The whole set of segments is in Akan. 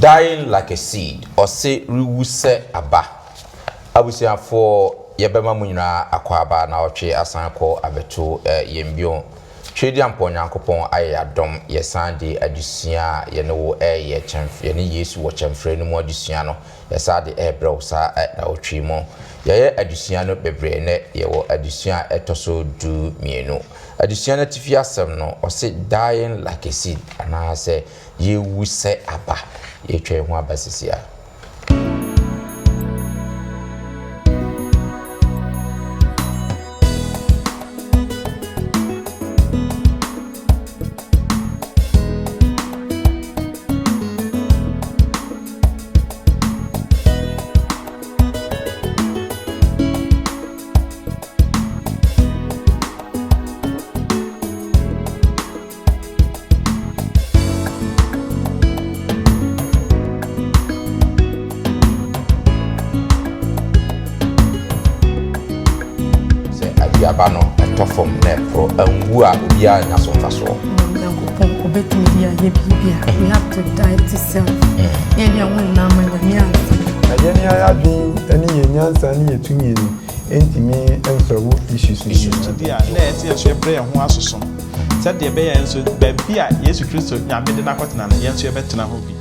Dying like a seed, ɔse rewu sɛ aba. Abusuafoɔ, yɛbɛma mo nyinaa akwaaba na ɔtwe asan kɔ abɛto yɛn bio. Tweediampɔ Nyankopɔn ayɛ yɛn adom, yɛsan de adesua a yɛne wo ɛreyɛ, yɛne Yesu wɔ kyɛmfrɛ no mu adesua no, yɛsan de ɛrebrɛ wo saa nnawɔtwe yi mu. Yɛayɛ adesua no bebree, nnɛ yɛwɔ adesua a ɛtɔ so 12. Adesua no atifi asɛm no, ɔse Dying like a seed, anaasɛ yɛrewu sɛ aba. Yɛretwa yɛn ho aba sisi a. Sɛ aduaba no ɛtɔ fam na ɛporɔ anwu a, obiara nya so mfasoɔ. Nyankopɔn ɔbɛtumi de ayɛ biribi a, we have to die to self. Yɛn deɛ ho nyinaa ma Nyame ansa. Na yɛn ayɛ adwene ne yɛn nyansa ne yɛn tumi no ntumi nsɔre issues no nyinaa. Gyidi a na ɛsɛ yɛn nso yɛbrɛ yɛn ho asoso sɛdeɛ ɛbɛyɛ yɛn nso baabi a Yesu Kristo Nyame de no akɔtena no, yɛn nso yɛbɛtena hɔ bi.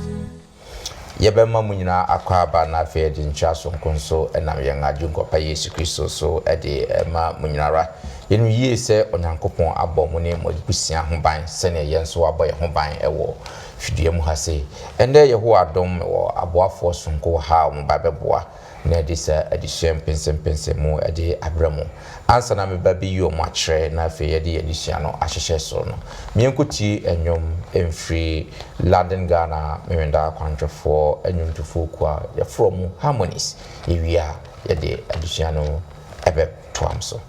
Yɛbɛma mo nyinaa akwaaba na afei yɛde nkyerɛ sononko nso nam yɛn Agyenkwa Yesu Kristo so de ma mo nyinara. Yɛnim yie sɛ Onyankopɔn abɔ mo ne mo abusua ho ban sɛnea yɛn nso wabɔ yɛn ho ban wɔ fidua mu ha sei. Ɛnnɛ Yehowa adom mewɔ aboafoɔ sononko wɔ ha a wɔn ba bɛboa na yɛde saa adesua mpɛnsɛmpɛnsɛmu de abrɛ mo. Ansa na meba bɛyi wɔn akyerɛ na afei yɛde yɛn adesua no ahyehyɛ so no, meɛnkɔtie nnwom mfiri London, Ghana Memeneda akwankyerɛfoɔ nnwomtofoɔ kuo a yɛfrɛ wɔn Harmonies. Yɛwie a, yɛde adesua no bɛtoam so.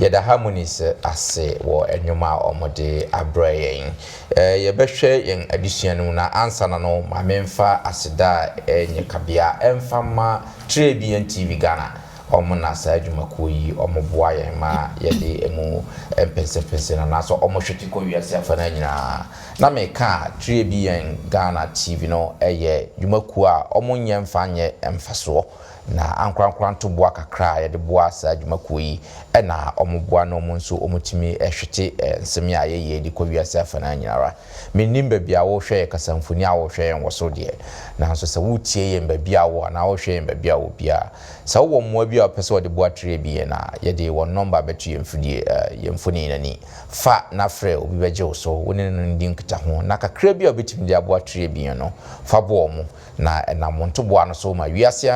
Yɛda Harmonies ase wɔ nnwom a wɔde abrɛ yɛn. Yɛbɛhwɛ yɛn adesua no mu na ansa na no ma memfa aseda a ɛnyɛ kabea ɛmfa mma TreeBN TV Ghana. Wɔn na saa adwumakuo yi wɔboa yɛn ma yɛde emu mpɛnsɛmpɛnsɛ no anaasɛ wɔhwete kɔ wiase afanaa nyinaa. Na meka a TreeBN Ghana TV no yɛ dwumakuo a wɔnyɛ mfa nyɛ mfasoɔ. Na ankorankora ntoboa kakra a yɛde boa saa dwumakuo yi na wɔboa na wɔn nso wɔtumi hwete nsɛm yi a yɛyɛ de kɔ wiase afanaa nyinara. Mennim baabi a worehwɛ yɛn kasamfoni a worehwɛ yɛn wɔ so deɛ, nanso sɛ woretie yɛn baabi a wowɔ anaa worehwɛ yɛn baabi a wɔ biara, sɛ wowɔ mmoa bi a wopɛ sɛ wɔde boa tire bi yɛn a, yɛde wɔn nɔmba bɛto yɛn mfidie, yɛn mfoni no ani. Fa na frɛ, obi bɛgye wo so, wo ne no ndi nkitaho, na kakra bi a wobɛtumi de aboa tire bi yɛn no, fa boa wɔn. Na ɛnam wo ntoboa no so ma wiase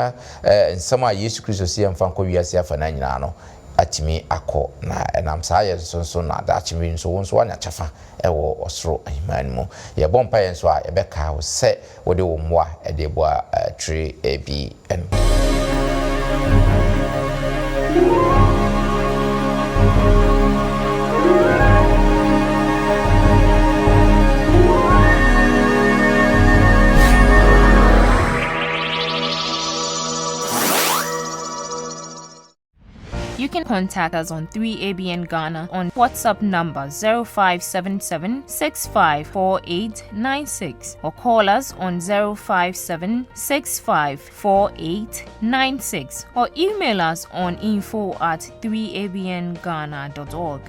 nsɛm a Yesu Kristo se yɛmfa nkɔ wiase afanaa nyinaa no atumi akɔ, na ɛnam saa yɛ so nso na daakye bi nso wo nso woanya kyɛfa wɔ ɔsoro ahemman no mu. Yɛbɔ mpaeɛ nso a, yɛbɛkae wo sɛ wode wo mmoa de reboa tire bi no. You can contact us on 3ABN Ghana on WhatsApp number 0577 654896 or call us on 057 654896 or email us on info at 3abnghana.org.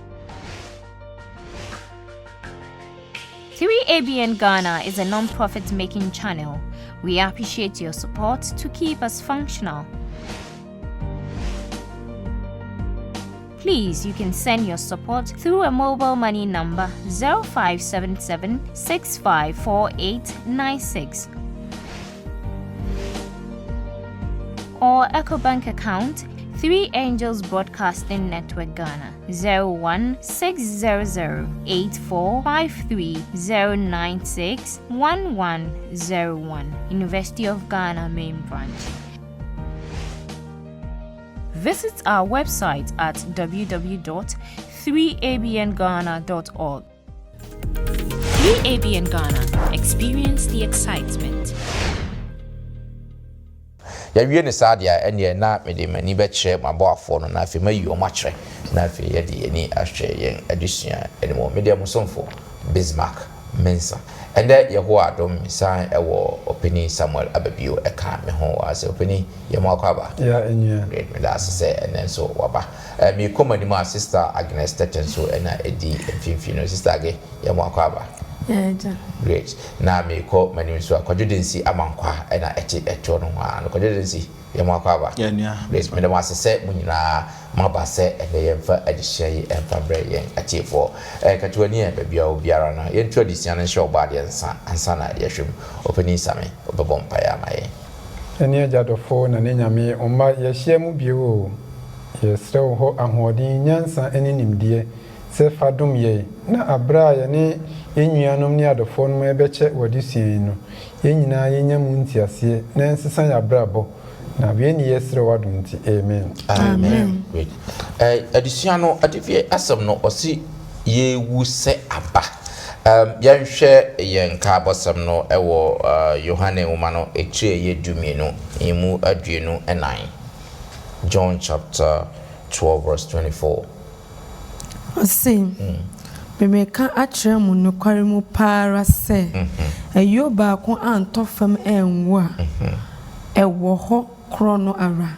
3ABN Ghana is a non-profit making channel. We appreciate your support to keep us functional. Please, you can send your support through a mobile money number 0577 654896 or EcoBank account 3 Angels Broadcasting Network Ghana 01600 8453 1101 University of Ghana Main Branch. Visit our website at www.3abnghana.org. 3ABN Ghana. Experience the excitement. Yɛawie no saa deɛ a, ɛnneɛ na mede m'ani bɛkyerɛ m'aboafoɔ no, na afei mayi wɔn akyerɛ, na afei yɛde yɛn ani ahwɛ yɛn adesua no mu. Me deɛ mo somfo, Bismarck Mensah. Ɛnnɛ Yehowa adom, mesan wɔ Ɔpanin Samuel aba bio ka me ho wɔ ha sɛ, Ɔpanin, yɛ mo akwaaba. Ya nua. Great, meda ase sɛ ɛnnɛ nso waba. Merekɔ m'anim a, Sister Agnes Tetteh nso na ɛdi mfimfini no. Sister Age, yɛ mo akwaaba. Ya agya. Great. Na merekɔ m'anim nso a, Kwadwo Densi Amankwah na ɛte ɛtoɔ no ho ara no. Kwadwo Densi, yɛ mo akwaaba. Ya nua. Great. Meda mo ase sɛ mo nyinaa moaba sɛ ɛnnɛ yɛmfa adesua yi mfa mbrɛ yɛn atiefoɔ. Katuani ɛ, baabi a ɔwɔ biara no, yɛnto adesua no nhyɛ Ɔbɔadeɛ nsa ansa na yɛahwɛ mu. Ɔpanin Same, wobɛbɔ mpaeɛ ama yɛn. Yɛne Agya dɔfo na ne Nyame wo mma yɛahyia mu bio o, yɛsrɛ wo hɔ ahoɔden, nyansa ne nimdeɛ sɛ fa dom yɛn na aberɛ a yɛne yɛn nuanom ne adɔfoɔ nom rebɛkyɛ w'adesua yi no, yɛn nyinaa yɛnya mu nteaseɛ na ɛnsesa yɛn abrabɔ na wei ne yɛsrɛ w'adom nti, amen. Amen. Great. Eh, adesua no, adefie asɛm no, ɔse yɛwu sɛ aba. Um, yɛnhwɛ yɛn nkaabɔsɛm no wɔ uh, Yohane nwoma no etire a ɛyɛ 12, emu 24. John chapter 12 verse 24. Ɔse, Mereka akyerɛ mo nokware mu pa ara sɛ, ayuo baako antɔ fam anwu a, ɛwɔ hɔ korɔ no ara,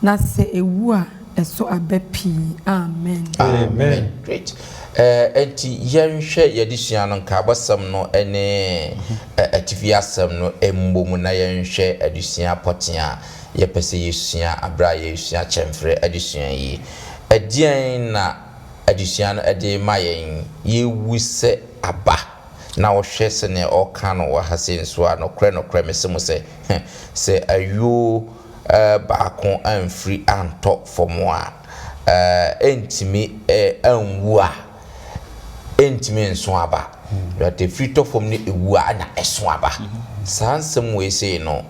na sɛ ɛwu a, ɛso aba pii. Amen. Amen. Great. Eh, enti yɛnhwɛ yɛadesua no nkaabɔsɛm no ne atifi asɛm no mmɔ mu na yɛnhwɛ adesua pɔtee a yɛpɛ sɛ yɛsua berɛ a yɛresua kyɛmferɛ adesua yi. Ɛdeɛn na adesua no de rema yɛn? Yɛwu sɛ aba. Na wohwɛ sɛdeɛ ɔreka no wɔ ha sei nso a, nokorɛ nokorɛ mese mo sɛ, sɛ ayuo baako amfiri antɔ fam a, ɛntumi anwu a, ɛntumi nso aba. But ɛfiri tɔ fam no ɛwu a, ɛna ɛso aba. Saa nsɛm wei sei no,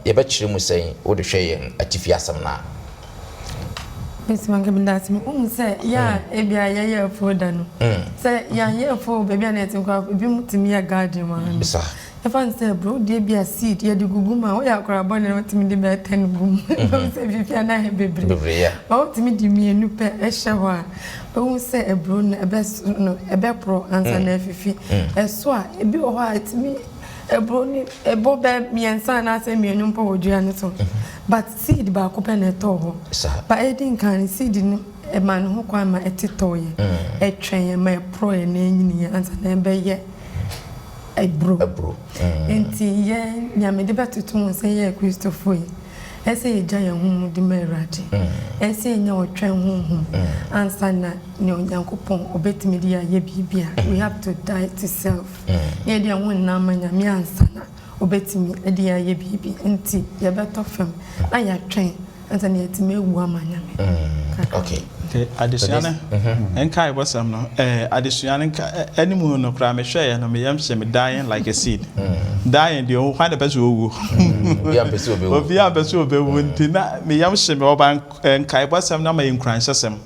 yɛbɛkyerɛ mu sɛn wode hwɛ yɛn atifi asɛm no a? Mesi wanka mi daase mi ohun sɛ yɛ a ebi a yɛyɛ afuo da no sɛ yɛanyɛ afuo wɔ baabi a na yɛte koraa ebi mu tumi yɛ garden wɔ ha no yɛfa no sɛ aburo deɛ bi a seed yɛde gugu mu a woyɛ akwadaa bɔne na wotumi de bɛyɛ 10 gu mu wobɛhu sɛ fifi a na ayɛ bebree ba wotumi de mmienu pɛ ɛhyɛ hɔ a wobɛhu sɛ aburo no ɛbɛso no ɛbɛporɔ ansa na afifi ɛso a ebi wɔ hɔ a ɛtumi aburo no ɛbɔ bɛ mmiɛnsa anaasɛ mmienu mpo wɔ dua no so but seed baako pɛ na ɛtɔɔ hɔ ba ɛdi nkan no seed no ɛma ne ho kwan ma ɛtetɔɔyɛ ɛtwɛn ɛma ɛporɔeɛ na ɛnyiniiɛ ansa na ɛbɛyɛ aburo nti yɛ nea mede bɛtoto ho sɛ yɛyɛ Kristofo yi ɛsɛ yɛgya yɛn ho mu de ma Awurade ɛsɛ yɛnya ɔtwɛn honhom ansa na nea Onyankopɔn ɔbɛtumi de yɛ ayɛ biribi a we have to die to self na yɛde yɛn ho nyinaa ma Nyame ansa na obetumi de ayɛ biribi nti yɛbɛtɔ fam na yɛatwɛn ansa na yɛatumi awu ama Nyame. Kakra. Okay. Okay, adesua no nkaebɔsɛm no, eh, adesua no nka animu no koraa mehwɛeɛ no, me yam hyɛ me dying like a seed. Dying deɛ ɔhu hwan na ɛpɛ sɛ ɔwu? Obiara mpɛ sɛ ɔbɛwu. Obiara mpɛ sɛ ɔbɛwu nti na me yam hye me ɔba nkaebɔsɛm no ama yɛ nkuranhyɛsɛm.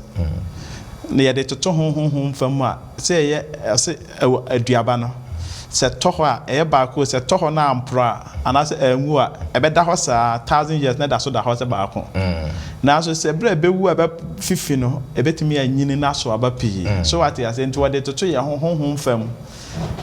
Na yɛde toto ho honhom fam a, sɛ yɛyɛ ɔse Ɛwɔ aduaba no, sɛ ɛtɔ hɔ a, ɛyɛ baako o, sɛ ɛtɔ hɔ na amporɔ a, anaasɛ anwu a, ɛbɛda hɔ saa thousand years na ɛda so da hɔ sɛ baako. Nanso sɛ berɛ a ɛbɛwu a ɛbɛfifi no, ɛbɛtumi anyini na aso aba pii. So woate aseɛ? Nti wɔde toto yɛn ho honhom fam.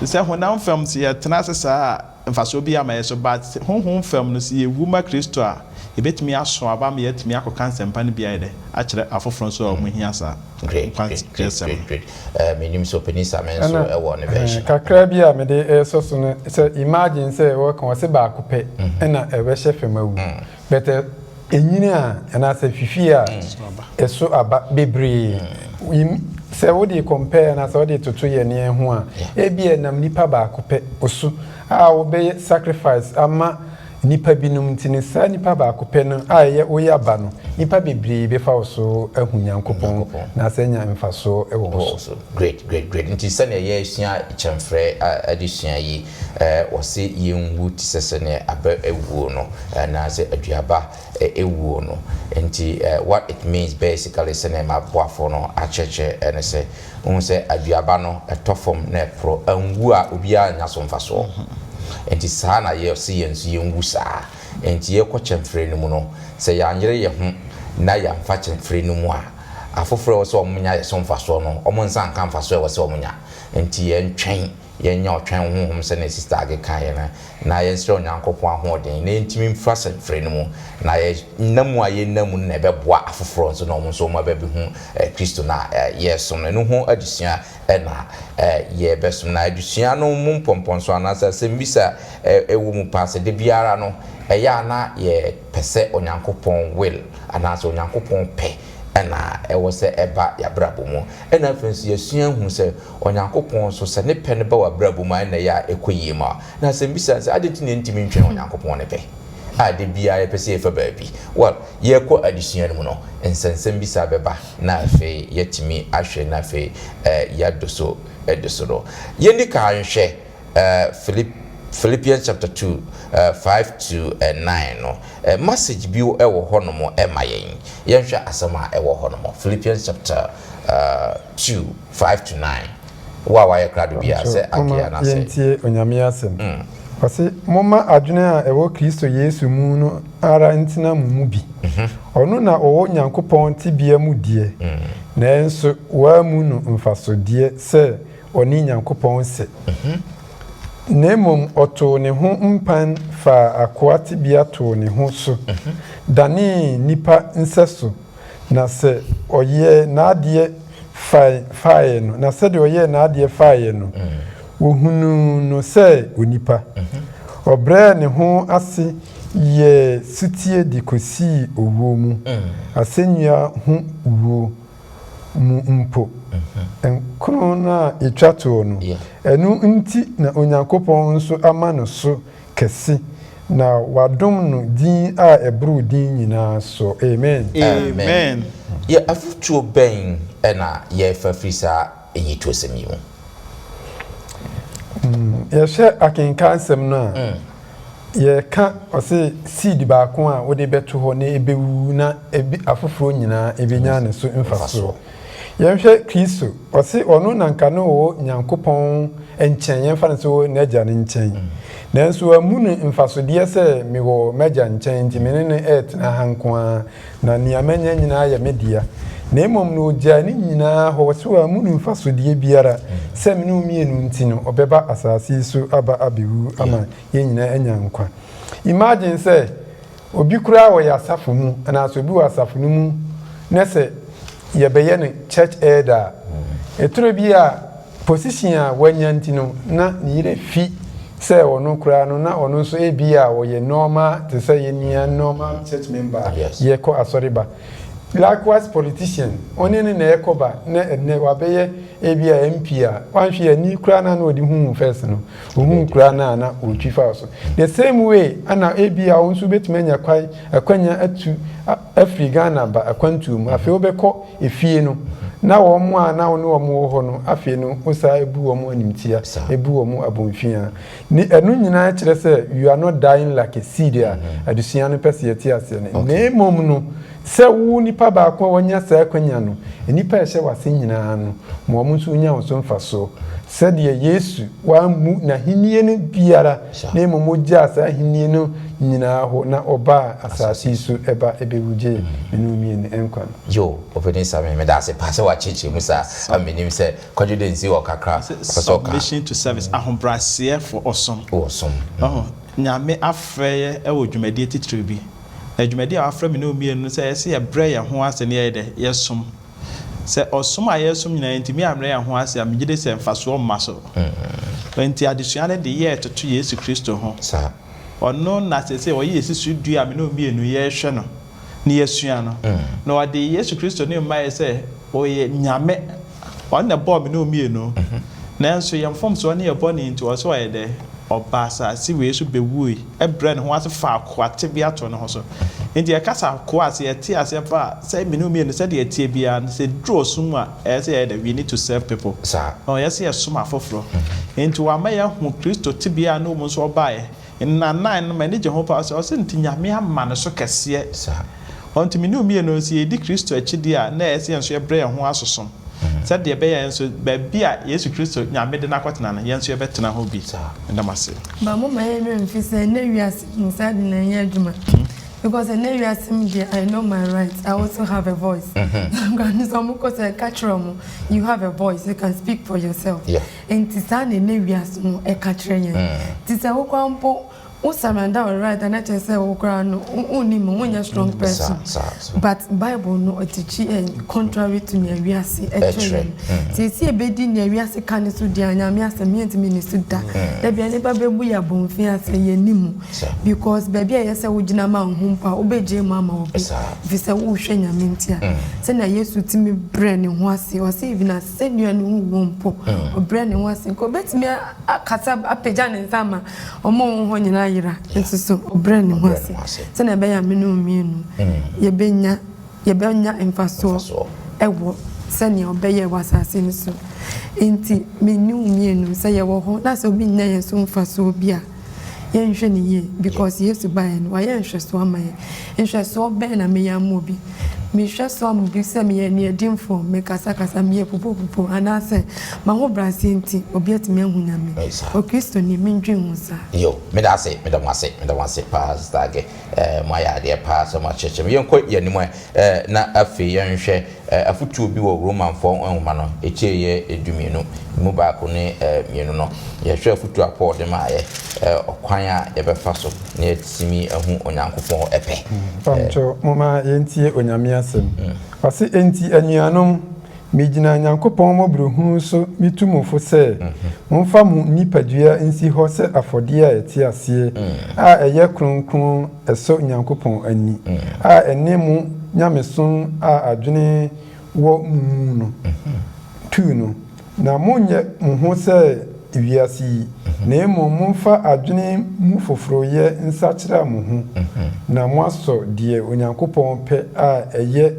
Sɛ honam fam, sɛ yɛtena ase saa a, mfasoɔ biara mma yɛn so, but honhom fam no, sɛ yɛwu ma Kristo a, yɛbɛtumi aso aba ama yɛatumi akɔka nsɛmpa no bi ayɛ dɛ akyerɛ afoforɔ nso a wɔn hia saa Great, great, great, nkwagyeɛsɛm great, no. great. Eh, menim sɛ Ɔpanin Same nso Ɛna wɔ ne version. kakra bi a mede resɔ so no sɛ imagine sɛ wɔka wɔse baako pɛ ɛna ɛbɛhyɛ fam awu but ɛnyini a anaasɛ fifi a ɛso aba bebree sɛ wode compare anaasɛ wode toto yɛn yɛn ho a ebia ɛnam nipa baako pɛ so a wobɛyɛ sacrifice ama nnipa binom nti no saa nipa baako pɛ no a ɛyɛ woyɛ aba no nnipa bebree bɛfa wo so ahu Nyankopɔn na asɛ anya mfasoɔ wɔ wo so. Great great great nti sɛnea yɛresua kyɛmfrɛ adesua yi wɔse yɛnwu te sɛ sɛnea aba wuo no anaasɛ aduaba wuo no nti what it means basically sɛnea m'aboafoɔ no akyerɛkyerɛ ne sɛ wohu sɛ aduaba no ɛtɔ fam na ɛporɔ anwu a obiara nnya so mfasoɔ nti saa na yɛse yɛn nso yɛnwu saa nti yɛkɔ kyɛmfrɛ no mu no sɛ yɛanyere yɛn ho na yɛamfa kyɛmfrɛ no mu a afoforɔ a ɛwɔ sɛ wɔnya yɛn so mfasoɔ no wɔn nsa nka mfasoɔ a ɛwɔ sɛ wɔnya nti yɛntwɛn Yɛnyɛ ɔtwɛn honhom sɛnea Sista Age kaeɛ no, na yɛnsrɛ Onyankopɔn ahoɔden na yɛntumi mfiri asɛmfrɛ no mu, na yɛn nna mu a yɛnna mu no na ɛbɛboa afoforɔ nso na wɔn nso wɔn abɛhu Kristo no a yɛresom no. Ɛno ho adesua na yɛrebɛsom. Na adesua no mu mpɔmpɔnso anaasɛ asɛmmisa a ɛwɔ mu paa sɛ da biara no ɛyɛ a na yɛpɛ sɛ Onyankopɔn will anaasɛ Onyankopɔn pɛ na ɛwɔ sɛ ɛba yɛn abrabɔ mu. Ɛna afei nso yɛasua ahu sɛ Onyankopɔn nso, sɛ ne pɛ no ba w'abrabɔ mu a, ɛnna ɛyɛ a ɛkɔ yie ma wo. Na asɛmmisa ne sɛ, adɛn nti na yɛntumi ntwɛn Onyankopɔn ne pɛ a da biara yɛpɛ sɛ yɛfa baabi? Well, yɛrekɔ adesua no mu no, nsɛnsɛm bi saa bɛba na afei yɛatumi ahwɛ na afei yɛado so adi so no. Yɛnni kan nhwɛ Philip, Philippians chapter 2, 5 to 9 no. Message bi wɔ hɔnom ma yɛn. Yɛnhwɛ asɛm a ɛwɔ hɔnom. Philippians chapter 2, 5 to 9. Wo a wayɛ krado biara sɛ Mpakyɛw, momma adeɛ anaasɛ. yɛntie Onyame asɛm. Ɔse, Momma adwene a ɛwɔ Kristo Yesu mu no ara ntena mo mu bi. Ɔno na ɔwɔ Nyankopɔn tebea mu deɛ, nanso wammu no mfasodeɛ sɛ ɔne Nyankopɔn sɛ. Na mmom ɔtoo ne ho mpan faa akoa tebea too ne ho so, danee nnipa nsɛso, na sɛ ɔyɛɛ n'adeɛ fae faeɛ no, na sɛdeɛ ɔyɛɛ n'adeɛ faeɛ no, wɔhunuu no sɛ onipa. Ɔbrɛɛ ne ho ase yɛɛ sotie de kɔsii owuo mu, asɛnnua ho wuo mu mpo. Nkono no a ɛtwa toɔ no, ɛno nti na Onyankopɔn nso ama no so kɛse, na wadom no din a ɛboro din nyinaa so. Amen. Amen. Yɛ afotuo bɛn na yɛfa firi saa nyitoɔsɛm yi mu? Yɛhwɛ akenkansɛm no a, Yɛka ɔse seed baako a wode bɛto hɔ na ɛbɛwu na ebi afoforɔ nyinaa ɛbɛnya ne so mfasoɔ. Yɛnhwɛ Kristo, ɔse ɔno na nka na ɔwɔ Nyankopɔn nkyɛn, yɛmfa no sɛ ɔwɔ n'Agya no nkyɛn. Nanso wammu no mfasodeɛ sɛ mewɔ m'Agya nkyɛn nti me ne no retena ha nko ara, na nea manya nyinaa yɛ me dea. Na mmom no ɔgyaa ne nyinaa hɔ, ɔse wammu no mfasodeɛ biara sɛ me ne wo mmienu nti no ɔbɛba asase yi so aba abɛwu ama yɛn nyinaa anya nkwa. Imagine sɛ obi koraa wɔ yɛn asafo mu anaasɛ obi wɔ asafo no mu na sɛ yɛbɛyɛ no church elder a, ɛtoro bi a position a wanya nti no na ne yerɛ fi sɛ ɔno koraa no na ɔno nso ebi a ɔyɛ normal te sɛ yɛn nua normal church member a yɛkɔ asɔre ba. Likewise politician, ɔne no na ɛkɔ ba na ɛnɛ wabɛyɛ ebi a MP a wanhwɛ ani koraa na na ɔde hu first no. Ohuu koraa no a na ɔretwi fa so. The same way ɛna ebia wo nso wobɛtumi anya kwan akwanya atu afiri Ghana aba akwantuo mu. Afei wobɛkɔ efie no na wɔn a na wo ne wɔn wɔ hɔ no afei no wo saa bu wɔn animtia, bu wɔn abomfiaa. Ne ɛno nyinaa kyerɛ sɛ you are not dying like a seed a adesua no pɛ sɛ yɛte aseɛ no. Na mmom no Sɛ wo nipa baako a wanya saa akwanya no, nnipa a ɛhyɛ w'ase nyinaa no, ma wɔn nso nya wo so mfasoɔ. Sɛdeɛ Yesu wammu n'ahennie no biara, na mmom ɔgyaa saa ahennie no nyinaa hɔ na ɔbaa asase yi so ba bɛwu gyee me ne wo mmienu nkwa no. Yo, Ɔpanin Sammy, meda ase paa sɛ woakyerɛkyerɛ mu saa. Menim sɛ Kwadwo Dansi wɔ kakra ɔpɛ sɛ ɔka. Submission to service, ahobrɛaseɛ for ɔsom. Ɔsom. Wahu, Nyame afrɛ yɛ wɔ dwumadie titiriw bi. Na dwumadi a wɔafrɛ me ne wo mmienu no sɛ ɛsɛ sɛ yɛbrɛ yɛn ho ase na yɛyɛ dɛ? Yɛsom. Sɛ ɔsom a yɛresom nyinaa yɛntumi ammrɛ yɛn ho ase a, megye di sɛ mfasoɔ mma so. Enti adesua no de yɛretoto Yesu Kristo ho. Ɔno na seesei ɔyɛ yɛn si so dua a me ne wo mmienu yɛrehwɛ no na yɛasua no. Na ɔde Yesu Kristo no rema yɛn sɛ ɔyɛ Nyame. Ɔno na ɛbɔɔ me ne wo mmienu. Nanso yɛn mfomsoɔ ne yɛn bɔne nti, ɔsɛ ɔyɛ dɛ? Ɔbaa asase wei so bɛwuui, brɛɛ ne ho ase faa akoa tebea too ne ho so. Enti yɛka sɛ akoa a, sɛ yɛte aseɛ paa a, sɛ me ne wo mmienu sɛdeɛ ɛteɛ biara no, sɛ ɛduru ɔsom mu a, ɛyɛ sɛ yɛyɛ dɛ? We need to serve people. Ɛyɛ sɛ yɛsom afoforɔ. Enti wama yɛahu Kristo tebea a na ɔmu nso ɔbaeɛ. Nnanan no, m'ani gye ho paa sɛ ɔse nti Nyame ama no so kɛseɛ. Ɔnti me ne wo mmienu no, sɛ yɛdi Kristo akyi deɛ a, na ɛyɛ sɛ yɛn nso yɛbrɛ yɛn ho ase som. Sɛdeɛ ɛbɛyɛ a yɛn nso, baabi a Yesu Kristo Nyame de no akɔtena no, yɛn nso yɛbɛtena hɔ bi. Meda mo ase. But moma yɛn werɛ mfi sɛ ɛnnɛ wiase mu saa de na ɛnyɛ adwuma because ɛnnɛ wiase mu deɛ I know my right I also have a voice nkwadaa no sɛ ɔmo kɔ sɛ ɛka kyerɛ ɔmo you have a voice you can speak for yourself nti saa na ɛnnɛ wiase no ɛka kyerɛ yɛn nti sɛ wo koraa mpo Wo surrender wo right a na kyerɛ sɛ wo koraa no wonni mu, wonyɛ strong person. But Bible no ɔtikyi yɛn contrary to nea wiase kyerɛ yɛn. Sɛ yɛsi yɛbɛdi nea wiase ka no so deɛ a, Nyame asɛm yɛntumi nni so da. Da biara nnipa bɛbu yɛn abomfiaa sɛ yɛnni mu. Because baabi a ɛyɛ sɛ wogyina ma wo ho mpo a, wobɛgyae mu ama obi. Ɛfiri sɛ wohwɛ Nyame nti a. Sɛnea Yesu tumi brɛɛ ne ho ase, ɔse even asɛnnua no ho wuo mpo, ɔbrɛɛ ne ho ase. Nka ɔbɛtumi akasa apagya ne nsa ama Wɔn a wɔwɔ hɔ nyinaa yera nso so, ɔbrɛɛ ne ho ase sɛnea ɛbɛyɛ a me ne wo mmienu yɛbɛnya yɛbɛnya mfasoɔ wɔ sɛnea ɔbɛyɛɛ wɔ asase no so. Enti me ne wo mmienu sɛ yɛwɔ hɔ na sɛ obi nnya yɛn so mfasoɔ bi a, yɛnhwɛ no yie because Yesu baeɛ no, wayɛ nhwɛsoɔ ama yɛn. Nhwɛsoɔ bɛn na meyɛ ama obi? Mehwɛ so ama obi sɛ meyɛ aniɛdenfoɔ, mekasakasa, meyɛ pupopupo, anaasɛ m'ahobrɛaseɛ nti obi atumi ahu Nyame? Okristoni, mendwen ho saa. Yo, meda ase, meda mo ase, meda mo ase paa Sister Age, eh, mo ayɛ adeɛ paa sɛ mo akyerɛkyerɛ mu. Yɛnkɔ yɛn anim ɛ, eh, na afei yɛnhwɛ eh, afotuo bi wɔ Romanfoɔ nwoma no, ɛkyɛeɛ dumienu, mu baako ne eh, mmienu no. Yɛhwɛ afotuo a Paul de maaeɛ, eh, ɔkwan a yɛbɛfa so na yɛatumi ahu Onyankopɔn pɛ. Mpamokyɛw, momma yɛntie Onyame asɛm. Ɔse, Enti anuanom, megyina Nyankopɔn mmɔborɔhunu so metu mo fo sɛ, momfa mo nnipadua nsi hɔ sɛ afɔdeɛ a ɛte aseɛ, a ɛyɛ kronkron, ɛsɔ Nyankopɔn ani, a ɛne mo nyamesom a adwene wɔ mo mu no tu no. Na monnyɛ mo ho sɛ wiase yi, na mmom momfa adwene mu foforoyɛ nsakyera mo ho, na moasɔ deɛ Onyankopɔn pɛ a ɛyɛ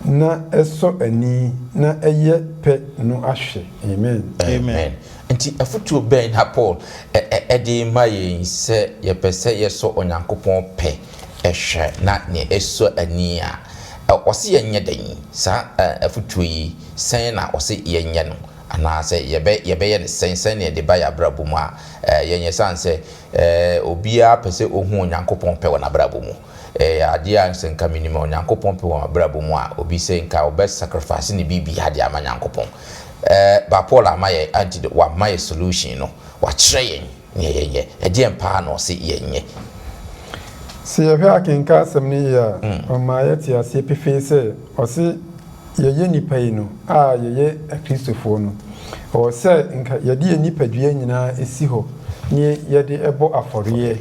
na ɛsɔ ani na ɛyɛ pɛ no ahwɛ. Amen. Amen. Nti afotuo bɛn na Paul de rema yɛn sɛ yɛpɛ sɛ yɛsɔ Onyankopɔn pɛ hwɛ na nea ɛsɔ ani a, ɔse yɛnyɛ dɛn? Saa afotuo yi, sɛn na ɔse yɛnyɛ no? Anaasɛ yɛbɛ yɛbɛyɛ no sɛn? Sɛn na yɛde ba yɛn abrabɔ mu a yɛnyɛ? Ɛsiane sɛ obiara pɛ sɛ ɔhu Onyankopɔn pɛ wɔ n'abrabɔ mu. Ɛyɛ adeɛ a sɛ nka menim Onyankopɔn pɛ wɔ m'abrabɔ mu a, obi sɛ nka ɔbɛ sacrifice ne biribiara de ama Nyankopɔn. But Paul ama yɛ antidote, wama yɛ solution no, wakyerɛ yɛn nea yɛnyɛ. Ɛdeɛn paa na ɔse yɛnyɛ? Sɛ yɛhwɛ akenkan asɛm no yie a, ɔma yɛte aseɛ pefee sɛ ɔse yɛyɛ nnipa yi no a yɛyɛ Akristofoɔ no, ɛwɔ sɛ nka yɛde yɛn nipadua nyinaa si hɔ ne yɛde bɔ afɔreɛ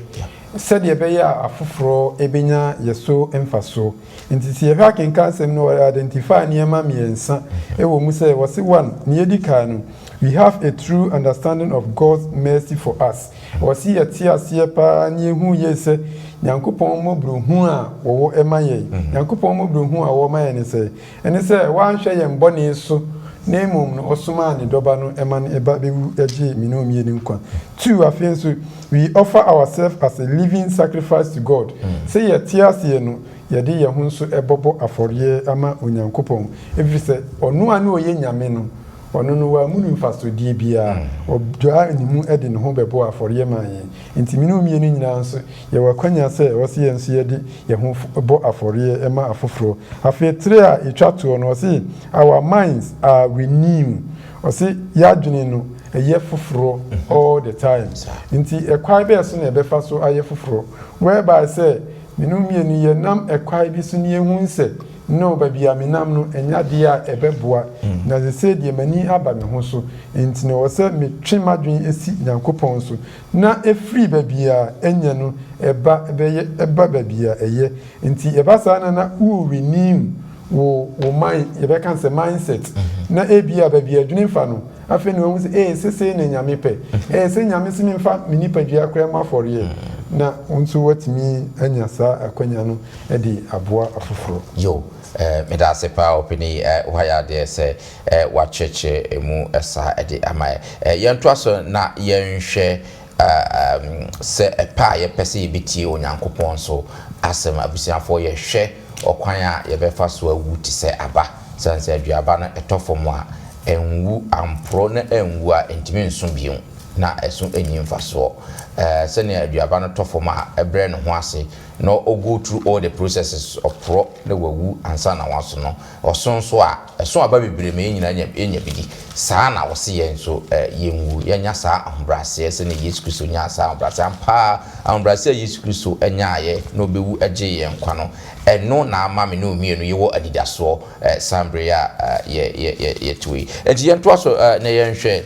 sɛdeɛ ɛbɛyɛ a afoforɔ bɛnya yɛ so mfasoɔ. Nti sɛ yɛhwɛ akenkan asɛm no, ɔ identify nneɛma mmiɛnsa wɔ mu sɛ, wɔse one, nea edi kan no, we have a true understanding of God's mercy for us. Wɔse yɛte aseɛ paa na yɛhu yie sɛ Nyankopɔn mmɔborɔhunu a wɔwɔ ma yɛn. Nyankopɔn mmɔborɔhunu a ɔwɔ ma yɛn ne sɛn? Ɛne sɛ wanhwɛ yɛn bɔne so na mmom no ɔsomaa ne dɔba no ma no ba bɛwu gyee me ne wo mmienu nkwa. Two, afei nso, we offer ourselves as a living sacrifice to God. Sɛ yɛte aseɛ no, yɛde yɛn ho nso bɔbɔ afɔreɛ ama Onyankopɔn, ɛfiri sɛ ɔno a na ɔyɛ Nyame no, ɔno no wammu no mfasodeɛ biara, ɔgyaa ne mu de ne ho bɛbɔɔ afɔreɛ maa yɛn. Enti me ne wo mmienu nyinaa nso, yɛwɔ akwanya sɛ ɛwɔ sɛ yɛn nso yɛde yɛn ho bɔ afɔreɛ ma afoforɔ. Afei tire a ɛtwa toɔ no, ɔse, Our minds are renewed. Ɔse yɛadwene no ɛyɛ foforɔ all the time. Nti ɛkwan bɛɛ so na ɛbɛfa so ayɛ foforɔ? Whereby sɛ me ne wo mmienu yɛnam ɛkwan bi so na yɛhu sɛ no baabi a menam no ɛnyɛ adeɛ a ɛbɛboa, na sesei deɛ m'ani aba me ho so, nti no ɛwɔ sɛ metwe m'adwene si Nyankopɔn so na ɛfiri baabi a ɛnyɛ no ɛba bɛyɛ ɛba baabi a ɛyɛ. Nti ɛba saa na na wo renew wo wo mind, yɛbɛka no sɛ mindset, na ebia baabi a adwene fa no, afei na wahu sɛ ee sesei na Nyame pɛ, ee sɛ Nyame se memfa me nipadua koraa mmɔ afɔreɛ, na wo nso woatumi anya saa akwanya no de aboa afoforɔ. Yo, eh, meda ase paa ɔpanin, eh, woayɛ adeɛ sɛ eh, woakyerɛkyerɛ emu saa de ama yɛn. Eh, yɛntoa so na yɛnhwɛ eh, sɛ ɛpɛ a yɛpɛ sɛ yɛbɛtie Onyankopɔn so asɛm. Abusuafoɔ, yɛhwɛ ɔkwan a yɛbɛfa so awu te sɛ aba. Sane sɛ aduaba no ɛtɔ fam a, ɛnwu, amporɔ na ɛnwu a, ɛntumi nso bio, na ɛso nni mfasoɔ. Eh, sɛnea aduaba no tɔ fam a, ɛbrɛ ne ho ase na ɔ go through all the processes, ɔporɔ na wawu ansa na waso no. Ɔso nso a, ɛso aba bebree ma yɛn nyinaa nya yɛnya bi di. Saa ara na ɔse yɛn nso yɛnwu, yɛnya saa ahobrɛaseɛ sɛdeɛ Yesu Kristo nyaa saa ahobrɛaseɛ. Ampa ara, ahobrɛaseɛ a Yesu Kristo nyaaeɛ na ɔbɛwu gyee yɛn nkwa no, ɛno na ama me ne wo mmienu yɛwɔ anidasoɔ saa mmerɛ yi a yɛ yɛ yɛ yɛte hɔ yi. Enti yɛntoa so na yɛnhwɛ.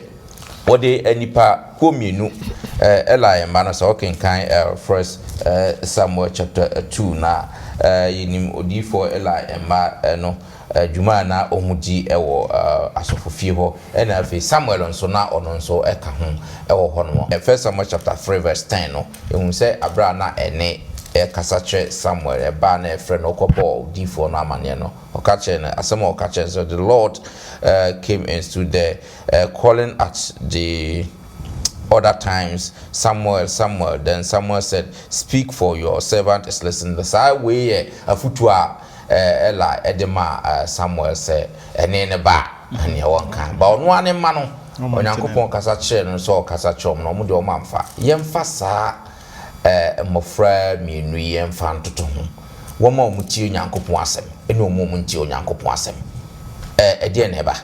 Wɔde nnipa kuo mmienu, Eli mma no, sɛ wokenkan First Samuel chapter 2 no a, yɛnim odiyifoɔ Eli mma no dwuma a na wɔdi wɔ asɔfofie hɔ, ɛna afei Samuel nso na ɔno nso ka ho wɔ hɔ nom. First Samuel chapter 3 verse 10 no, yɛhu sɛ aberɛ a na ɛnne rekasa kyerɛ Samuel, ɛbaa na ɛfrɛ no, ɔkɔbɔɔ odiyifoɔ no amaneɛ no, ɔka kyerɛɛ no, asɛm a ɔka kyerɛɛ no sɛ, The Lord came and stood there calling at the other times, Samuel, Samuel. Then Samuel said, Speak, for your servant is listening. Saa wei yɛ afutuo a Eli de maa Samuel sɛ ɛne ne ba a, nea wɔnka. Ba ɔno ara ne mma no, Onyankopɔn kasa kyerɛɛ no sɛ ɔkasa kyerɛ wɔn no, wɔn deɛ wɔamfa. Yɛmfa saa mmɔfra mmienu yi mfa ntoto ho, wɔn a wɔtie Onyankopɔn asɛm ne wɔn a wɔntie Onyankopɔn asɛm. Ɛdeɛn na ɛba?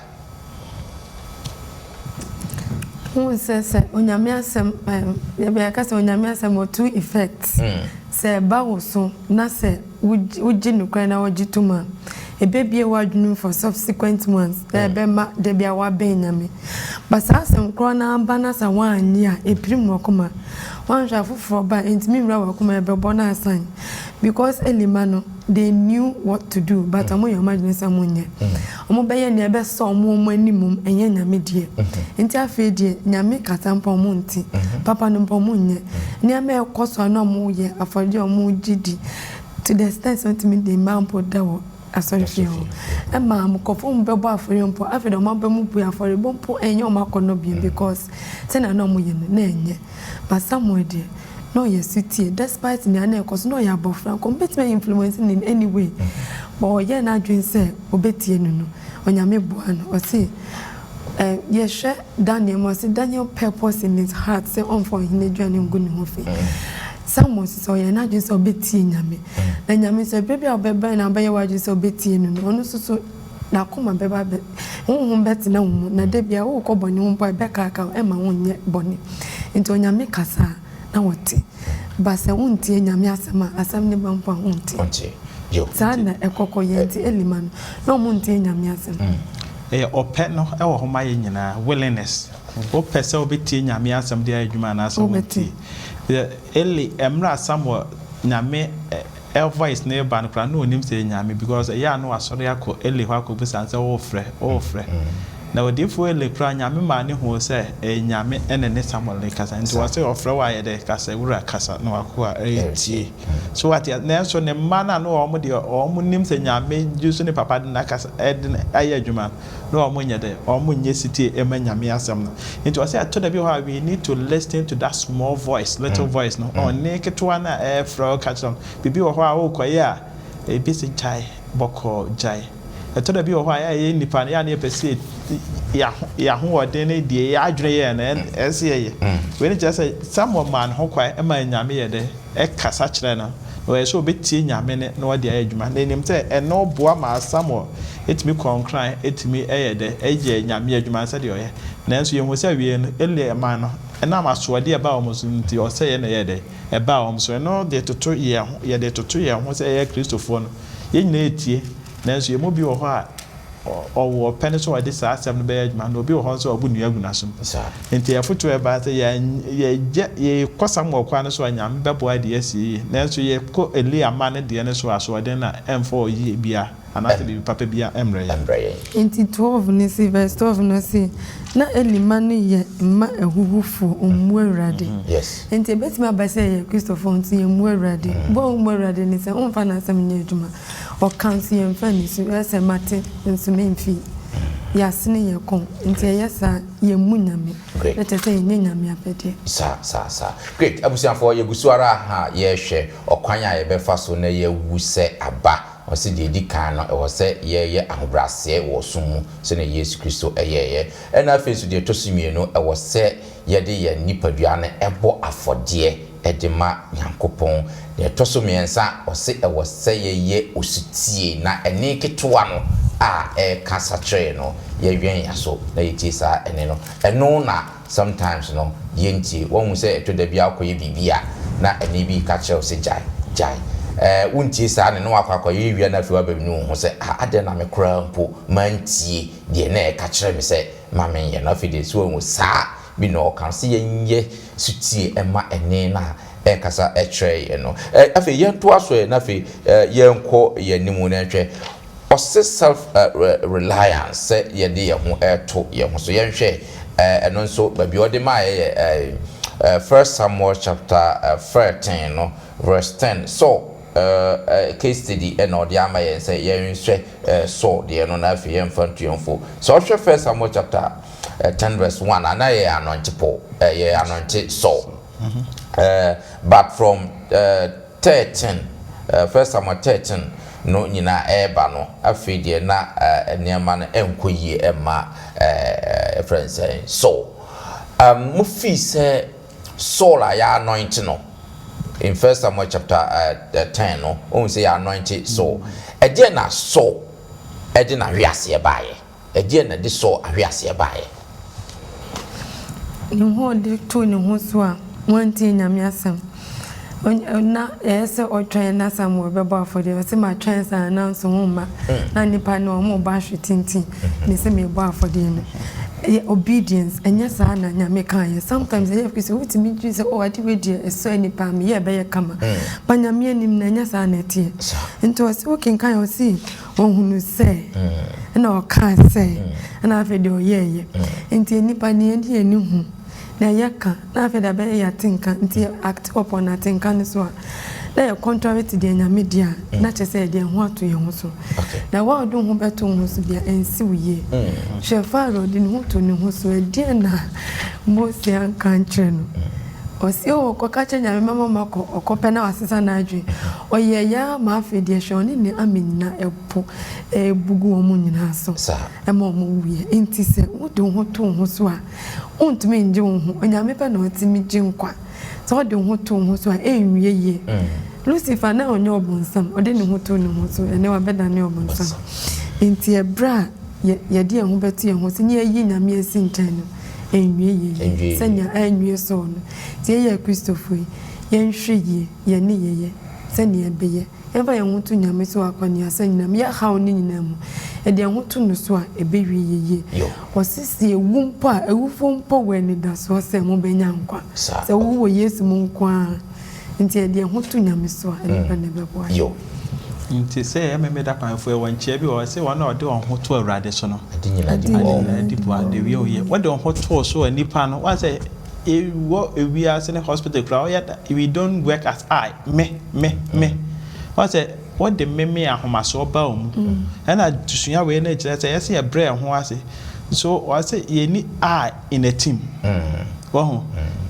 Wohu sɛ sɛ Onyame asɛm ɛɛm yɛbɛ yɛka sɛ Onyame asɛm wɔ two effect. Sɛ ɛba wo so na sɛ wogye nokorɛ na wogye tom a, ɛbɛbue w'adwene mu for subsequent ones na ɛbɛma da bi a woabɛn Nyame. But saa asɛm korɔ no ara ba na sɛ woannye a, ɛpirim w'akoma. Woanhwɛ a foforɔ ba a, ɛntumi nwura w'akoma, ɛbɛbɔ na asan. Because Eli mma no, they knew what to do but wɔyɛ wɔn adwene sɛ wɔnyɛ. Wɔbɛyɛ nea ɛbɛsɔ wɔn wɔn ani mmom, ɛnyɛ Nyame deɛ. Nti afei deɛ, Nyame kasa mpo a wɔnte, papa no mpo wɔnyɛ. Nneɛma a ɛkɔ so a na wɔyɛ, afɔdeɛ a wɔgye di, to the extent sɛ wɔtumi de mmaa mpo da hɔ. asɔrefie hɔ. Ɛmaa nkurɔfoɔ mu bɛbɔ afɔreɛ mpo, afei deɛ wɔn aba mu bui, afɔrebɔ mpo ɛnyɛ wɔn akɔnnɔ bio because sɛnea na wɔyɛ no na ɛnyɛ. But Samuel deɛ, na ɔyɛ sotie despite nea na ɛkɔ so, na ɔyɛ abɔfra, nka wɔbɛtumi a influence no in any way but ɔyɛɛ n'adwene sɛ ɔbɛtie no no, Onyame boaa no. Ɔse eh, yɛhwɛ Daniel mu a, ɔse Daniel purpose in his heart sɛ ɔmfa ɔhene aduane ngu ne ho fi. Samuel nso sɛ ɔyɛɛ n'adwene sɛ ɔbɛtie Nyame. Na Nyame nso ɛberɛ bi a wobɛbɛn no a wobɛyɛ w'adwene sɛ wobɛtie no no, ɔno nso so n'akoma bɛba abɛ, honhom bɛtena wo mu, na da biara worekɔ bɔne ho mpo a ɛbɛkaakae wo, ɛmma wonyɛ bɔne. Nti Onyame kasa a, na wɔte. But sɛ wontie Nyame asɛm a, asɛm no ba mpo a wonte. Wonte. Yo. Saa na ɛkɔ kɔ yɛ nti Eli ma no, na ɔmo ntie Nyame asɛm. Ɛyɛ ɔpɛ no wɔ hɔ ma yɛn nyinaa, willingness. Wopɛ sɛ wobɛtie Nyame asɛm de ayɛ adwuma anaasɛ Wobɛte. wontie. Eli, mmerɛ a Samuel, Nyame voice no reba no koraa na ɔnnim sɛ ɛyɛ Nyame because ɛyɛ a na wasɔre akɔ Eli hɔ akɔbisa no sɛ worefrɛ, worefrɛ. Na odiyifoɔ Eli koraa Nyame maa no huu sɛ ɛyɛ Nyame na ɛne Samuel rekasa nti ɔse ɔfrɛ wo ayɛ dɛ kasa wura kasa na wakoa retie. So wate aseɛ? Nanso ne mma no a na wɔn deɛ wɔn nim sɛ Nyame use ne papa de no akasa de no ayɛ adwuma no na wɔn nyɛ dɛ wɔn nyɛ setie mma Nyame asɛm no. Nti ɔse ɛtɔ da bi wɔ hɔ a we need to listen to that small voice, little voice no, ɔnne ketewa no a ɛrefrɛ wo ka kyerɛ wo no. Biribi wɔ hɔ a worekɔyɛ a ebi se gyae bɔkɔɔ gyae. Ɛtɔ da bi wɔ hɔ a, yɛ a yɛyɛ nnipa no, yɛ a na yɛpɛ sɛ yɛn ahoɔden ne deɛ yɛn adwene yɛ no, ɛsɛ sɛ yɛyɛ. Wei no kyerɛ sɛ Samuel maa ne ho kwan ma Nyame yɛ dɛ? Ɛkasa kyerɛɛ no. Na ɔyɛ sɛ ɔbɛtie Nyame nne na ɔde ayɛ adwuma. Na yɛnim sɛ ɛno boa maa Samuel tumi kɔɔ nkran tumi yɛ dɛ? Yɛɛ Nyame adwuma sɛdeɛ ɔyɛ. Nanso yɛhu sɛ awiei no, Eli man no, ɛnam asoɔden a ɛbaa wɔn so no nti, ɔsɛeɛ na ɛyɛɛ dɛ? Ɛbaa wɔn so. Ɛno de toto yɛn ho, yɛde toto yɛn ho sɛ yɛyɛ Kristofoɔ no, yɛn nyinaa retie. Nanso yɛn mu bi wɔ hɔ a, ɔwɔ ɔpɛ no sɛ ɔde saa asɛm no bɛyɛ adwuma, na obi wɔ hɔ nso a ɔbu nnua agu n'asom. Enti afotu a ɛba sɛ yɛgya, yɛkɔ Samuel kwan no so a, Nyame bɛboa de asi yiye. Nanso yɛkɔ Elia mma no deɛ no so a, asoɔden na ɛmfa ɔyie biara anaasɛ biribi papa biara mmrɛ yɛn. Enti 12 no se, verse 12 no se, Na Eli mma no yɛ mma ahuhufoɔ, ɔmmu Awurade. Enti ɛbɛtumi aba sɛ yɛyɛ Kristofoɔ nso yɛmmu Awurade. Bu a wommu Awurade ne sɛ womfa n'asɛm nyɛ adwuma. Ɔka nso yɛmfa nni so, ɛyɛ sɛ mate nso memfi. Yɛasene yɛn kɔn, nti ɛyɛ saa a yɛmmu Nyame, na kyerɛ sɛ yɛnyɛ Nyame apɛdeɛ. Saa, saa, saa. Great, abusuafoɔ yɛgu so ara ha yɛrehwɛ ɔkwan a yɛbɛfa so na yɛawu sɛ aba. Ɔse deɛ ɛdi kan no ɛwɔ sɛ yɛyɛ ahobrɛaseɛ wɔ ɔsom mu sɛdeɛ Yesu Kristo yɛeɛ. Ɛna afei nso deɛ ɛtɔ so mmienu ɛwɔ sɛ yɛde yɛn nipadua no bɔ afɔdeɛ de ma Nyankopɔn. Nea ɛtɔ so mmiɛnsa, ɔse ɛwɔ sɛ yɛyɛ osutie, na ɛnne ketewa no a ɛrekasa kyerɛ yɛn no, yɛwɛn yɛn aso na yɛtie saa ɛnne no. Ɛno na sometimes no yɛntie. Woahu sɛ ɛtɔ da bi a wokɔyɛ biribi a, na ɛnne bi reka kyerɛ wo sɛ gyae, gyae. Ɛɛ, wontie saa nne no, na woakɔ akɔyɛ wie a na afei woabɛnu wo ho sɛ, ah, adɛn na me koraa mpo mantie deɛ na ɛreka kyerɛ me sɛ ma menyɛ no? Afei deɛ, so woahu saa bi na ɔka sɛ yɛnyɛ sotie mma ɛnne no a ɛrekasa kyerɛ yɛn no. Afei yɛntoa so ɛ, na afei yɛnkɔ yɛn anim na yɛnhwɛ. Ɔse self reliance, sɛ yɛde yɛn ho reto yɛn ho so. Yɛnhwɛ ɛno nso baabi a ɔde maeɛ yɛ First Samuel chapter 13 no verse 10. Saul case study na ɔde ama yɛn sɛ yɛnhwɛ Saul deɛ no na afei yɛmfa nto yɛn fo. Sɛ ɔhwɛ First Samuel chapter 10 verse 1 a, na yɛ anɔnte Paul, yɛ anɔnte Saul. But from 13, First Samuel 13 no nyinaa ɛreba no, afei deɛ na nneɛma no ɛnkɔ yie ɛmma ɛfrɛ no sɛn, Saul. Mo fii sɛ Saul a yɛ anoint no in First Samuel chapter 10 no, ohun sɛ yɛ anoint Saul. Ɛdeɛ na Saul ɛde n'ahweaseɛ baeɛ? Ɛdeɛn na ɛde Saul ahweaseɛ baeɛ? Ne ho a ɔde too ne ho so a wantie Nyame asɛm. Na ɛyɛ sɛ ɔtwɛn na Samuel bɛbɔ afɔdeɛ. Ɔse matwɛn saa nanso wo mma. Na nnipa no wɔn rebɔ ahwete nti mese merebɔ afɔdeɛ no. Ɛyɛ obedience, ɛnyɛ saa na Nyame kaeɛ. Sometimes ɛyɛ firi sɛ wotumi dwene sɛ oh ade wei deɛ ɛsɔ ani paa meyɛ ɛbɛyɛ kama. But Nyame anim no ɛnyɛ saa na ɛteɛ. Nti ɔse wokenkan a ɔse Ɔhunuu sɛ, ɛna ɔkaa sɛ, ɛna afei deɛ ɔyɛeɛ. Nti nnipa deɛ yɛde yɛn ani hu Na yɛka, na afei de abɛyɛ yɛn atenka, nti yɛ act upon atenka no so a, na yɛ contrary to deɛ Nyame deɛ a, na kyerɛ sɛ yɛde yɛn ho ato yɛn ho so. Na wo a wode wo ho bɛto wo ho so deɛ, ɛnsi wo yie. Hwɛ Pharaoh, ɔde ne ho too ne ho so, ɛdeɛn na Mose anka ankyerɛ no? Ɔse oh, kɔka kyerɛ Nyame mɛma makɔ, ɔkɔ pɛ na wasesa n'adwene. Ɔyɛɛ yɛ ara ma afei deɛ hwɛ ɔne ne army nyinaa ɛpo ɛrebu gu wɔn nyinaa so ma wɔn wuiɛ. Nti sɛ wode wo ho to wo ho so a, Wontumi ngye wo ho. Onyame pɛ na ɔtumi gye nkwa. Sɛ wode wo ho to wo ho so a, ɛnwie yie. Lucifer na ɔnyɛ ɔbonsam, ɔde ne ho too ne ho so, ɛnnɛ wabɛdane ɔbonsam. Nti ɛberɛ a yɛde yɛn ho bɛto yɛn ho so na yɛayi Nyame asi nkyɛn no, ɛnwie yie sɛnea anwie Saul no. Nti yɛyɛ Akristofoɔ yi, yɛnhwɛ yie yɛn nneyɛeɛ sɛnea ɛbɛyɛ. Yɛmfa yɛn ho nto Nyame so wɔ akwannuasa nyinaa mu, yɛ haw no nyinaa mu. Yɛde yɛn ho to no so a, ɛbɛwie yɛ yie. Ɔse sɛ yɛwu mpo a, awufoɔ mpo wɔ anidasoɔ sɛ mobɛnya nkwa. Sɛ wowu wɔ Yesu mu nko ara. Nti yɛde yɛn ho to Nyame so a, ɛno pɛ na ɛbɛboa yɛn. Nti sɛ yɛyɛ Memeda kwanfoɔ, yɛwɔ nkyea bi wɔ hɔ, ɛse wɔn a wɔde wɔn ho to Awurade so no, Ade nyinaa di boa wɔn. Ade nyinaa di boa, de wie wo yie. Wode wo ho too so a, nnipa no, woahu sɛ Ewɔ ewiase ne hospital koraa ɔyɛ da we don't work as I me me me wɔn sɛ wɔde me me ahomasoɔ ba wɔn mu ɛna sua wei no kyerɛ sɛ yɛsɛ yɛbrɛ yɛn ho ase so wɔn sɛ yɛni I in a team wɔn ho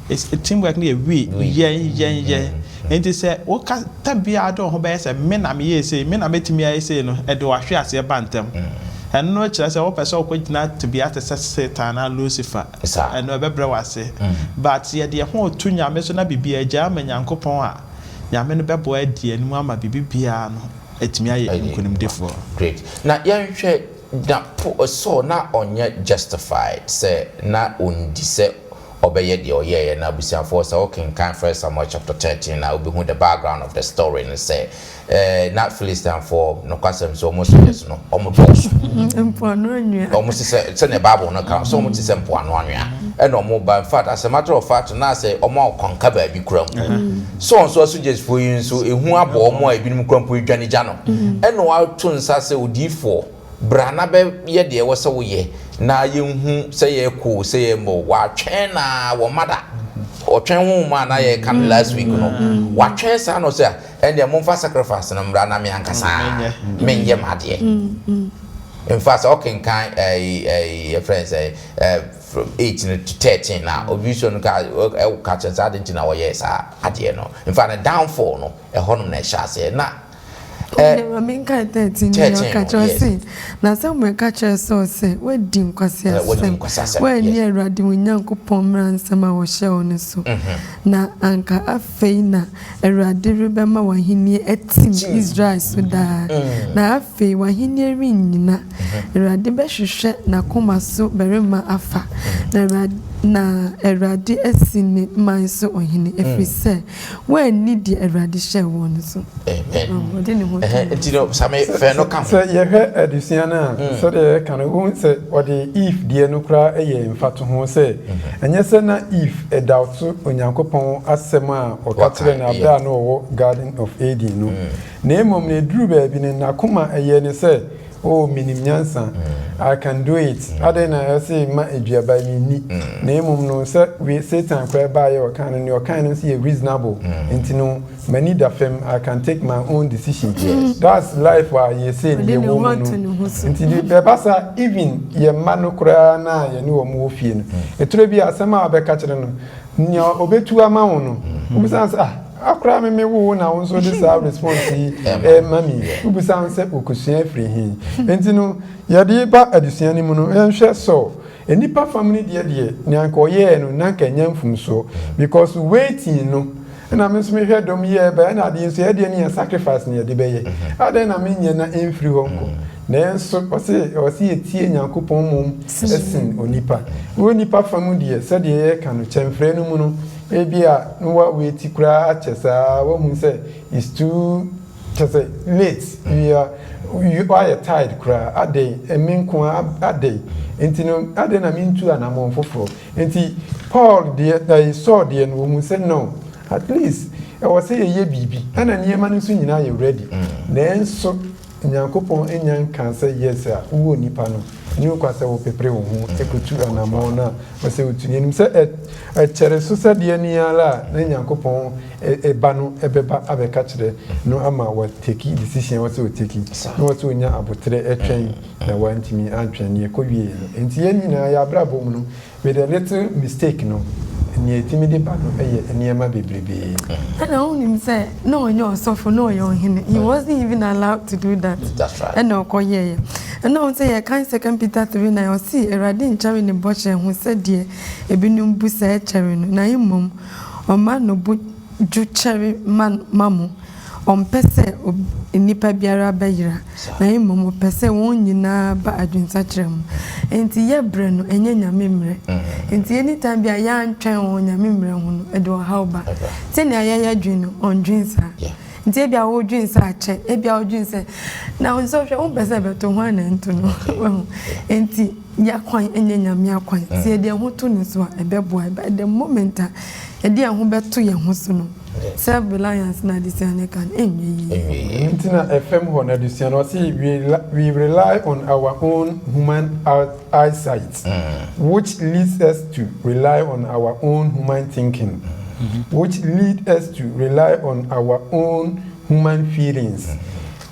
it's a team work no yɛ we yɛn yɛn yɛn nti sɛ woka ta biara de wɔn ho bɛyɛ sɛ me na meyɛ sei me na mɛtumi ayɛ sei no ɛde wahwe aseɛ ba ntɛm ɛno no kyerɛ sɛ wopɛ sɛ wokɔgyina tebea te sɛ Satan anaa Lucifer. Saa. Ɛno ɛbɛbrɛ wo ase. But yɛde yɛn ho reto Nyame so na biribiara agyae ama Nyankopɔn a, Nyame no bɛboa adi anim ama biribi biara no atumi ayɛ nkunimdifoɔ. Great. Na yɛnhwɛ, na po, Saul na ɔnyɛ justified sɛ na ɔndi sɛ ɔbɛyɛ deɛ ɔyɛeɛ no. Abusuafoɔ sɛ wokenkan First Samuel chapter 13 a, wobɛhu the background of the story no sɛ Eh, na Philistinefoɔ, nokwasɛm sɛ wɔn soldiers no, wɔn dɔɔso. Mpoano anwea. Wɔn te sɛ, sɛdeɛ Bible no ka, sɛ wɔn te sɛ mpoano anwea. Ɛna wɔn ba, in fact, as a matter of fact, na sɛ wɔn a wɔkɔnka baabi kura mpo. Saul nso asogyafoɔ yi nso, ehu abɔ wɔn a ebinom kura mpo edwane gya no. Ɛna wɔato nsa sɛ odiyifoɔ, Bra na bɛyɛ deɛ ɛwɔ sɛ woyɛ na yɛnhu sɛ yɛrekɔ o sɛ yɛremma o. Watwɛn na wɔmma da. Ɔtwɛn honhom a na yɛreka no last week no. Watwɛn saa na ɔsɛ ɛndeɛ momfa sacrifice no mmra na me ankasa menyɛ m'adeɛ. In fact sɛ ɔkenkan ɛyi ɛyi yɛfrɛ no sɛ ɛɛ from 8 no to 13 na obi so no ka ɛka kyerɛ sɛ ade nti na wɔyɛɛ saa adeɛ no. In fact ne downfall no ɛhɔnom na ɛhyɛ aseɛ na Ɔde ma menkae 13 no, ɔka kyerɛ ɔse, Na Samuel ka kyerɛɛ Saul sɛ, Woadi nkwaseasɛm, woanni Awurade wo Nyankopɔn mmara nsɛm a ɔhyɛɛ wo no so, na anka afei na Awurade rebɛma w'ahennie atim Israel so daa, na afei w'ahennie rennyina. Awurade bɛhwehwɛ n'akoma so barima afa, na Awurade asi ne man so ɔhene, ɛfiri sɛ Woanni deɛ Awurade hyɛɛ woɔ no so. Amen. Ɔde ne ho too Nti no, Same, fɛ no ka ho. Sɛ yɛhwɛ adesua no a, sɛdeɛ yɛka no, wohu sɛ ɔde Eve deɛ no koraa yɛɛ mfatoho sɛ, ɛnyɛ sɛ na Eve doubt Onyankopɔn asɛm a ɔka kyerɛɛ no berɛ a na ɔwɔ Garden of Eden no, na mmom no ɛduruu baabi no, n'akoma yɛɛ no sɛ Oh, menim nyansa. I can do it. Adɛn na ɛsɛ ma aduaba yi menni? Na mmom no, sɛ we Satan koraa baeɛ ɔkaa no, nea ɔkae no nso yɛ reasonable. Nti no, m'ani da fam. I can take my own decision. That's life a yɛsei no Ɔde ne yɛwɔ ho mu ato no. ne ho so. Nti de bɛba saa, even yɛn mma no koraa no a yɛne wɔn wɔ fie no, ɛtwerɛ bi a asɛm a wobɛka kyerɛ no, Nea obetu ama wo no, wobisa no sɛ, ah, akora me me wo wo na wo nso de saa response yi ɛma mi. Wobisa no sɛ okosua afiri he. Enti no, yɛde ba adesua no mu no, yɛnhwɛ Saul. Nnipa fam no deɛ deɛ, nea anka ɔyɛɛ no, na anka ɛnyɛ mfomsoɔ. Because waiting no, ɛna me nso mehwɛ dɔm yi a ɛba, ɛna adeɛ nso yɛdeɛ no yɛ sacrifice na yɛde bɛyɛ. Adɛn na menyɛ na ɛmfiri hɔ nkɔ? Nanso ɔse ɛwɔ sɛ yɛtie Nyankopɔn mmom sen onipa. Wɔ nnipa fa mu deɛ, sɛdeɛ yɛreka no, kyɛmfrɛ no mu no, ebia na wa wait koraa akyɛ saa, wahu sɛ it's too, kyerɛ sɛ late, we are, woayɛ tired koraa, adɛn, me nko ara, adɛn, nti no, adɛn na mentu anammɔn foforɔ? Nti Paul deɛ, ɛyi, Saul deɛ no, ɔhu sɛ no, at least ɛwɔ sɛ yɛyɛ biribi, ɛna nneɛma no nso nyinaa yɛ ready, nanso Nyankopɔn nnya nkaa sɛ yes a wowɔ onipa no. Ɛnni kwan sɛ wopepere wo ho kɔtu anammɔn no a ɔsɛ wotu no. Yɛnim sɛ ɛkyɛre so sɛ deɛ ni ara a na Nyankopɔn Ba no bɛba abɛka kyerɛ no ama wateki decision a ɛwɔ sɛ ɔteki, na ɛwɔ sɛ ɔnya aboterɛ twɛn na wantumi antwɛn deɛ ɛkɔwieɛ no. Enti yɛn nyinaa yɛn abrabɔ mu no, With a little mistake no, nea etumi de ba no yɛ nneɛma bebrebee. Ɛna wonim sɛ na ɔnyɛ ɔsɔfo na ɔyɛ ɔhene he wasn't even allowed to do that ɛna ɔkɔyɛeɛ. Ɛna wohu sɛ yɛkan second Peter 3:9 ɔse Awurade nkyɛre ne bɔhyɛ ho sɛdeɛ ebinom bu sɛ ɛkyɛre no na mmom ɔma no bo dwo kyɛre ma mo. Ɔmpɛ sɛ nnipa biara bɛyera, na mmom ɔpɛ sɛ wɔn nyinaa ba adwensakyera mu. Enti yɛ brɛ no, ɛnyɛ Nyame mmerɛ. Enti anytime bi a yɛantwɛn wɔ Nyame mmerɛ ho no, ɛde ɔhaw ba. Sɛnea yɛyɛ dwen no, ɔndwen saa. Nti ebia wodwen sɛ akyɛ, ebia wodwen sɛ, na wo nso hwɛ, wompɛ sɛ ɛbɛto, hwan na ɛnto no? Wahu? Enti y'akwan nyɛ Nyame akwan. Sɛ yɛde yɛn ho to ne so a, ɛbɛboa yɛn. But the moment a yɛde yɛn ho bɛto yɛn ho so no, Self reliance na adesua no ka no ɛnyɛ yie. Ɛno nti na ɛfam hɔ no adesua no ɔse we rely on our own human eyesight which leads us to rely on our own human thinking which lead us to rely on our own human feelings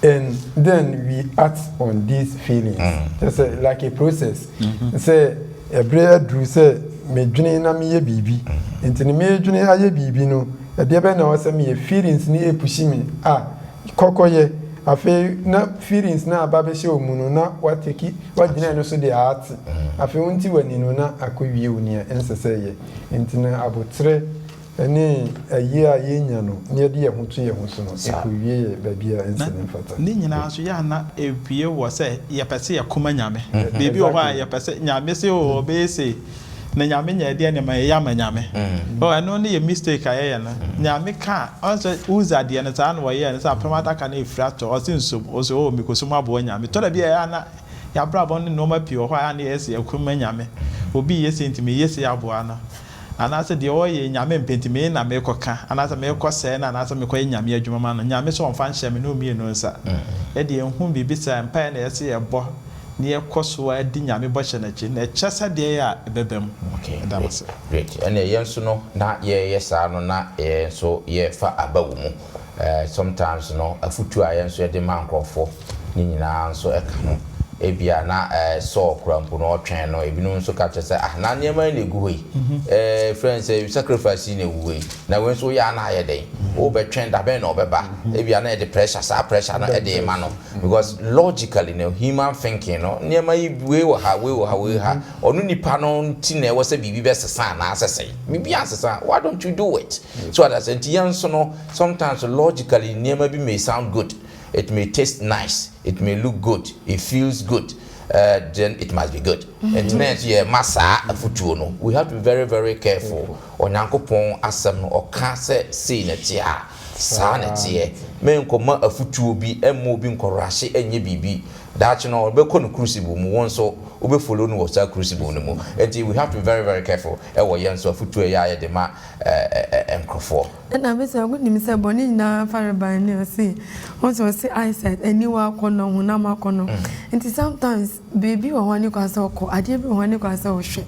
and then we act on these feelings. Kyerɛ sɛ like a process sɛ Ɛberɛ aduru sɛ medwene na meyɛ biribi. Nti no meredwene ayɛ biribi no, ɛdeɛ bɛn na ɛwɔ sɛ meyɛ? Feelings no repushi me, ah, kɔ kɔyɛ. Afei na feelings no a aba abɛhyɛ wo mu no, na woateki, woagyina ɛno so de aate. Afei wonte w'ani no, na akɔwie wo nea ɛnsɛ sɛ ɛyɛ. Nti no aboterɛ ne ayie a yɛnya no na yɛde yɛn ho to yɛn ho so no, ɛkɔwie yɛ baabi a ɛnsɛ ne mfata. Ne nyinaa nso yɛ a na ɛpue wɔ sɛ yɛpɛ sɛ yɛko ma Nyame. Biribi wɔ hɔ a yɛpɛ sɛ Nyame se oo ɔbɛyɛ sei, na Nyame nyɛ ɛdeɛ nneɛma yɛyɛ ama Nyame. Oh ɛno ne yɛ mistake a yɛyɛ no. Nyame ka a, ɔn sɛ Uzzah deɛ no saa na wɔyɛɛ no sɛ apam adaka no ɛfiri atɔ, ɔse nsom, ɔse oo mekɔsom aboa Nyame. Tɔ da bi a ɛyɛ a na yɛabrabɔ ne nnoɔma pii wɔ hɔ a ɛyɛ a na yɛyɛ sɛ yɛko ma Nyame. Obi yɛ sei nti meyɛ sei aboa no. Anaasɛ deɛ ɔreyɛ yi Nyame mpɛ nti me na merekɔka, anaasɛ merekɔsɛe no anaasɛ merekɔyɛ Nyame adwuma ma no. Nyame sɛ ɔmfa nhyɛ me ne wo mmienu nsa. Yɛdeɛ yɛnhu biribi saa, mpaeɛ na yɛse yɛbɔ na yɛkɔ so ara di Nyame bɔhyɛ no akyi, na ɛkyɛ sɛ deɛ ɛyɛ a ɛbɛba mu. Okay, Meda mo great, ase. great. Ɛnneɛ yɛn nso no na yɛreyɛ saa no na yɛn nso yɛrefa aba wɔ mu. Eh, sometimes no, afutuo a yɛn nso yɛde ma nkorɔfoɔ ne nyinaa nso ka ho. Ebia na eh, Saul koraa mpo no ɔtwɛn no, ebinom nso ka kyerɛ sɛ, ah, na nneɛma yi na egu hɔ yi, eh, frɛ no sɛ sacrifice yi na egu hɔ yi, na wei nso woyɛ a na ayɛ dɛn? Wobɛtwɛn, da bɛn na ɔbɛba? Ebia na yɛde pressure, saa pressure no de rema no. Because logically no, human thinking no, nneɛma yi, wei wɔ ha, wei wɔ ha, wei ha, ɔno nipa no nti na ɛwɔ sɛ biribi bɛsesa anaasɛ sɛn? Biribi ansesa, why don't you do it? So ate aseɛ? Nti yɛn nso no, sometimes logically nneɛma bi may sound good, it may taste nice, it may look good, it feels good, uh, then it must be good. Nti na yɛn nso yɛma saa afutuo no, we have to be very very careful. Onyankopɔn asɛm no ɔka sɛ sei na ɛteɛ a, saa na ɛteɛ. Menkɔma afutuo bi mma obi nkɔrahye nyɛ biribi. Daakye no ɔbɛkɔ no crucible mu, wo nso wobɛfollow no wɔ saa crucible no mu. Nti we have to be very very careful ɛwɔ yɛn nso afutuo a ɛyɛ a yɛde ma nkurɔfoɔ. Ɛna me sɛ wonim sɛ bɔne nyinaa farebae ne ɔse wohu sɛ ɔse eyesight aniwa akɔnnɔ honam akɔnnɔ nti sometimes baabi wɔ hɔ ne kwan sɛ ɔkɔ adeɛ bi wɔ hɔ ne kwan sɛ ɔhwɛ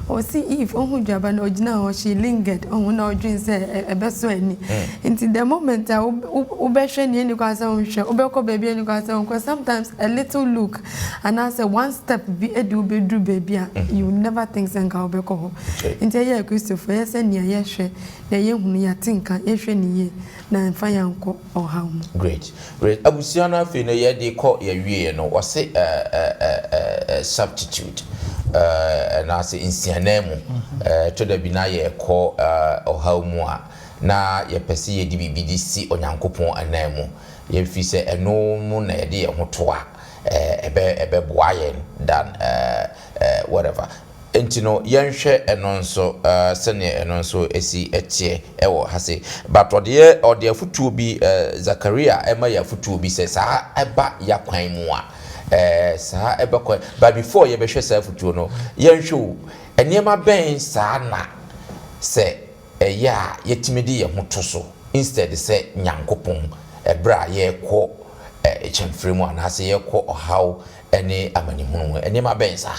ɔse Eve ɔhu duaba no ɔgyina hɔ she lingered ɔhu na ɔdwen sɛ ɛbɛsɔ ani nti the moment a wobɛhwɛ nea ɛni kwan sɛ wohwɛ wobɛkɔ baabi a ɛni kwan sɛ wonkɔ sometimes a little look anaasɛ one step bi de wo bɛduru baabi a you will never think sɛ nka wobɛkɔ hɔ. Nti yɛyɛ Akristofo, ɛyɛ sɛ nea yɛhwɛ, nea yɛhunu, yɛate nka, yɛhwɛ no yie na ɛmfa yɛn ankɔ ɔhaw mu. Great great abusua no afei no yɛde kɔ yɛwieɛ no wɔse eh substitute eh anaasɛ nsiananmu eh ɛtɔ da bi na yɛkɔ eh ɔhaw mu a na yɛpɛ sɛ yɛde biribi de si Onyankopɔn ananmu yɛfiri sɛ ɛno mu na yɛde yɛn ho to a eh ɛbɛ ɛbɛboa yɛn than eh eh whatever Enti no yɛnhwɛ ɛno nso sɛdeɛ ɛno nso si teɛ wɔ ha sei. But ɔde yɛ ɔde afutuo bi Zakaria ɛma yɛ afutuo bi sɛ saa ɛba yakwan mu a saa ɛba kwan but before yɛbɛhwɛ saa afutuo no yɛnhwɛ o nneɛma bɛn saa na sɛ ɛyɛ a yɛtumi de yɛn ho to so instead sɛ Nyankopɔn ɛberɛ a yɛrekɔ kyɛmfrɛ mu anaasɛ yɛkɔ ɔhaw ne amanehunu mu? Nneɛma bɛn saa?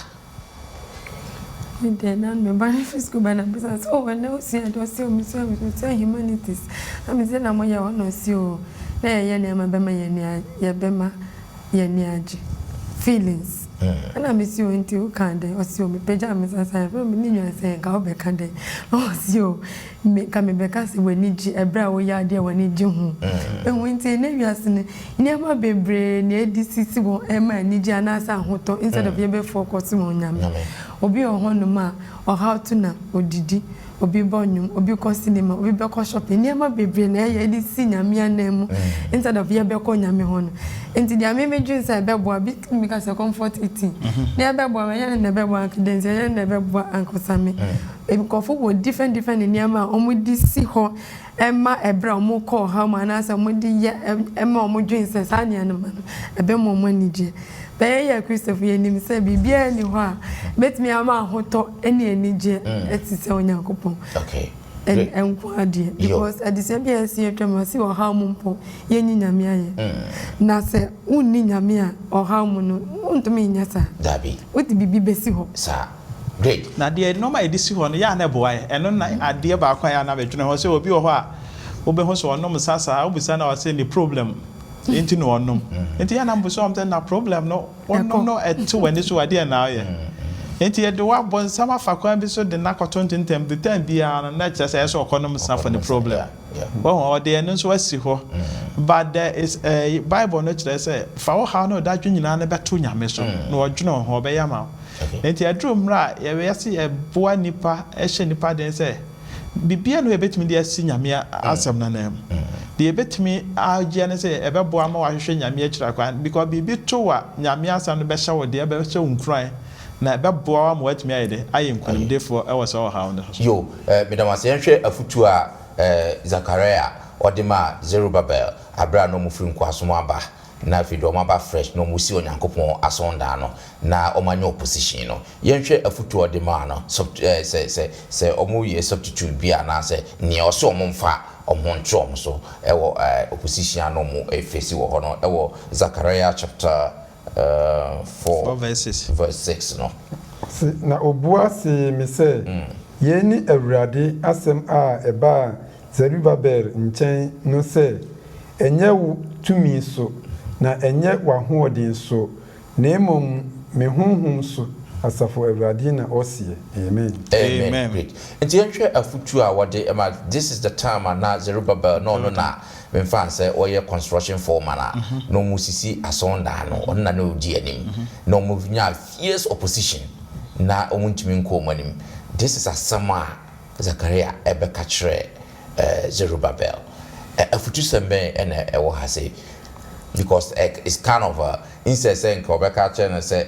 Me deɛ na me ba no firi sukuu ba na bisa sɛ oh ɛnɛ wosua adeɛ ɔse oh mesua mesua humanities na mese na moyɛ hɔ na ɔse oh na yɛyɛ nneɛma bɛma yɛn ani yɛbɛma yɛn ani agye feelings ɛna mese oh nti wokaa dɛn ɔse oh mepagyaa me nsa saa yɛfrɛ me ne nua sɛ nka wobɛka dɛn na ɔse oh me nka mebɛka sɛ w'ani gye ɛberɛ a woyɛ adeɛ a w'ani gye ho ehu nti ɛnɛ wiase no Nneɛma bebree na edi sisi hɔ ɛma anigye anaasɛ ahotɔ instead of yɛbɛ focus on Nyame. Obi wɔ hɔ nom a ɔhaw to na odidi, obi bɔ nnwom, obi kɔ cinema, obi bɛkɔ shopping, nneɛma bebree na ɛyɛ ɛde si Nyame anan mu instead of yɛbɛkɔ Nyame hɔ no. Nti deɛ me me dwen sɛ ɛbɛboa, bi tumi ka sɛ comfort eating, nea ɛbɛboa me ɛnyɛ no na ɛbɛboa Uncle Denzel, ɛnyɛ no na ɛbɛboa Uncle Sammy. Nkurɔfo wɔ different different nneɛma a wɔde si hɔ ɛma ɛberɛ a wɔkɔ ɔhaw mu anaasɛ wɔde yɛ ma wɔdwen sɛ saa nneɛma no ɛbɛma wɔn anigyeɛ. But yɛn yɛ Kristofo yɛnim sɛ biribiara nni hɔ a ɛbɛtumi ama ahotɔ ne anigyeɛ te sɛ Onyankopɔn nko ara deɛ. Because adesua bi a yɛasua atwam ɔse ɔhaw mu mpo yɛnyi Nyame ayɛ. Na sɛ wonni Nyame a ɔhaw mu no wontumi nyɛ saa. Wode biribi bɛsi hɔ. Great. Na deɛ nnoɔma a yɛde si hɔ no, yɛ a na ɛboa yɛn. Ɛno na adeɛ baako a yɛ a na medwene ho sɛ obi wɔ hɔ a wobɛhu sɛ ɔnom nsa saa, wobisa no a ɔse ne problem nti na ɔnom. Nti yɛ a na mebisa wɔn sɛ na problem no wonom no ɛte w'ani so a deɛn na woyɛ? Nti yɛde wo abɔnsam afa kwan bi so de no akɔto ntentɛm, the time biara no na kyerɛ sɛ ɛyɛ sɛ ɔkɔnom nsa for ne problem. Wahu? Ɔde ɛno nso asi hɔ. But there is a, Bible no kyerɛ sɛ fa wo haw ne wo dadwen nyinaa no bɛto Nyame so na ɔdwene wo ho, ɔbɛyɛ ama wo. Enti ɛduru mmerɛ a yɛyɛ sɛ yɛboa nnipa, hyɛ nnipa den sɛ, biribiara nni hɔ a yɛbɛtumi de asi Nyame asɛm no ananmu. Deɛ yɛbɛtumi ayɛ ne sɛ yɛbɛboa ma wɔahwehwɛ Nyame akyiri akwan, because biribi to wo a, Nyame asɛm no bɛhyɛ wo den, ɛbɛhyɛ wo nkuran, na ɛbɛboa wo ama woatumi ayɛ dɛn? Ayɛ nkunimdifoɔ wɔ saa ɔhaw no so. Yo, meda mo ase. Yɛnhwɛ afotuo a Zakaria ɔde maa Zerubbabel aberɛ a na wɔfiri nkoasom aba. Na afei deɛ wɔaba fresh na wɔsi Onyankopɔn asɔndan no na wɔanya opposition no. Yɛnhwɛ afutuo a ɔde maa no, sub eh, sɛ sɛ sɛ wɔyɛ substitute bi anaasɛ nea ɔse wɔmfa wɔn ho nto wɔn so wɔ eh, opposition a na wɔn face wɔ hɔ no wɔ Zechariah chapter eh, 4 4 verse 6. verse 6 no. Se, na obua see me sɛ, Yei ne Awurade asɛm a ɛbaa Serubabel nkyɛn no sɛ, Ɛnyɛ wo tumi so, na ɛnyɛ w'ahoɔden so, na mmom me honhom so, Asafo Awurade na ɔseɛ. Amen. Amen. Great. Nti yɛnhwɛ afutuo a wɔde ma. This is the time a na Zerubbabel na ɔno na memfa nsɛ ɔyɛ construction foreman a na wɔn sisi asɔndan no, ɔno na na ɔdi anim. Na wɔn nyaa fierce opposition na wɔn ntumi nkɔ wɔn anim. This is asɛm a Zakaria bɛka kyerɛɛ Zerubbabel. Afutusɛm bɛn na ɛwɔ ha sei? Because it's kind of a, instead sɛ nka ɔbɛka akyerɛ no sɛ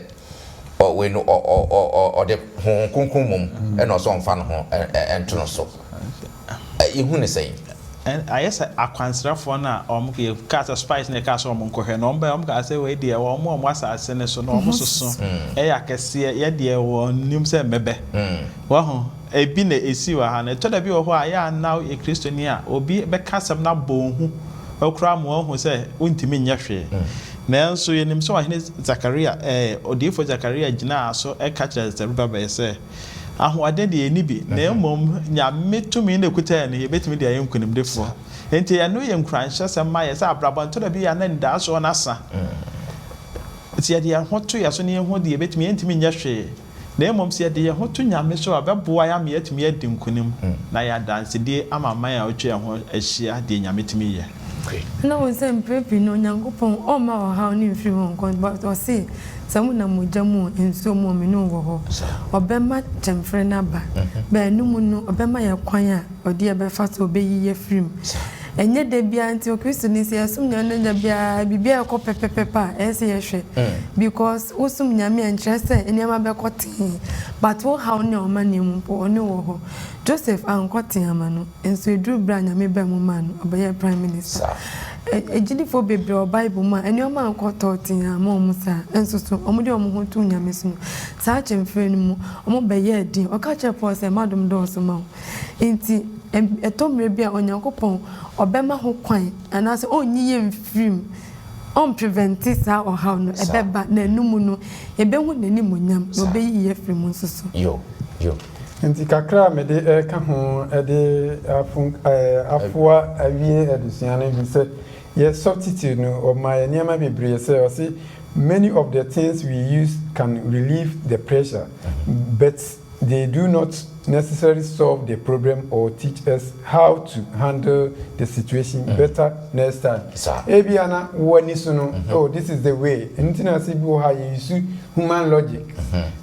wei no ɔde Honhom Kronkron mmom na ɔsɛ ɔmfa ne ho nto no so. Yɛhu no sɛn? Ayɛ sɛ akwansrafoɔ no a wɔn yɛkaa sɛ spies no yɛkaa sɛ wɔn nkɔhwɛ no, wɔn baeɛ wɔn kaa sɛ wei deɛ wɔn a wɔn asase no so no wɔn soso yɛ akɛseɛ, yɛ deɛ wɔn nim sɛ mmɛbɛ. Wahu? Ebi na esi wɔ ha no. Ɛtɔ da bi wɔ hɔ a, ɛyɛ a na woyɛ Kristoni a, obi bɛka asɛm no abɔ wo hu koraa ma woahu sɛ wuntumi nyɛ hwee. Nanso yenim sɛ Ɔhene Sakaria, ɛɛ, odiyifo Sakaria gyinaa so ka kyerɛɛ Serubabel sɛ, Ahoɔden de, yenni bi, na mmom Nyame tumi na ekuta yɛn no, yebetumi de ayɛ nkonimdifo. Enti ɛno yɛ nkuranhyɛsɛm ma yɛn sɛ abrabɔ no, ɛtɔ da bi a na anidaso no asa. Sɛ yɛde yɛn ho to yɛn so na yehu de yebetumi, yɛrentumi nyɛ hwee. Na mmom sɛ yɛde yɛn ho to Nyame so a, ɔbɛboa yɛn ama yɛatumi adi nkonim, na ayɛ adansedie ama aman a atwa yɛn ho ahyia deɛ Nyame tumi yɛ. Na wohu sɛ mprɛ pii no Onyankopɔn ɔmma ɔhaw no mfiri hɔ nkɔ, but ɔse sɛ wonam ogya mu o, nsuo mu o, me ne wo wɔ hɔ. Ɔbɛma kyɛmferɛ no aba, but ɛno mu no ɔbɛma yɛn kwan a ɔde yɛn bɛfa so, ɔbɛyi yɛn afiri mu. Ɛnyɛ da biara nti Okristoni sɛ yɛsom Nyame no da biara biribiara ɛkɔ pɛpɛpɛpɛ a ɛyɛ sɛ yɛhwɛ because wosom Nyame a ɛnkyerɛ sɛ nneɛma bɛkɔ tee but wo haw ne ɔmanneɛ mu mpo ɔne wo wɔ hɔ. Joseph ankɔ tee ama no nso ɛduru berɛ a Nyame baa mu maa no ɔbɛyɛɛ prime minister. Agyidifoɔ bebree wɔ bible mu a nneɛma ankɔ tɔɔ tee amma wɔn saa nso so wɔde wɔn ho too Nyame so no saa kyɛmfrɛ no mu wɔn bɛyɛɛ den. Ɔka kyerɛɛ Paul sɛ m'adom dɔɔso ma wo. Enti, ɛtɔ mmerɛ bi a Onyankopɔn ɔbɛma ho kwan anaasɛ ɔnnyi yɛn mfiri mu. Ɔmprevente saa ɔhaw no, ɛbɛba, na ɛno mu no, yɛbɛhu n'animuonyam, na ɔbɛyi yɛn afiri mu nso so. Yo, yo. Nti kakra a mede reka ho de afoa awie adesua no ne sɛ, yɛ substitute no, ɔmaa yɛn nneɛma bebree sɛ, ɔse, Many of the things we use can relieve the pressure, but they do not necessarily solve the problem or teach us how to handle the situation better next time. Ebia na wo ani so no, oh this is the way, ɛno nti na sɛ bi wɔ hɔ a yɛ use human logic,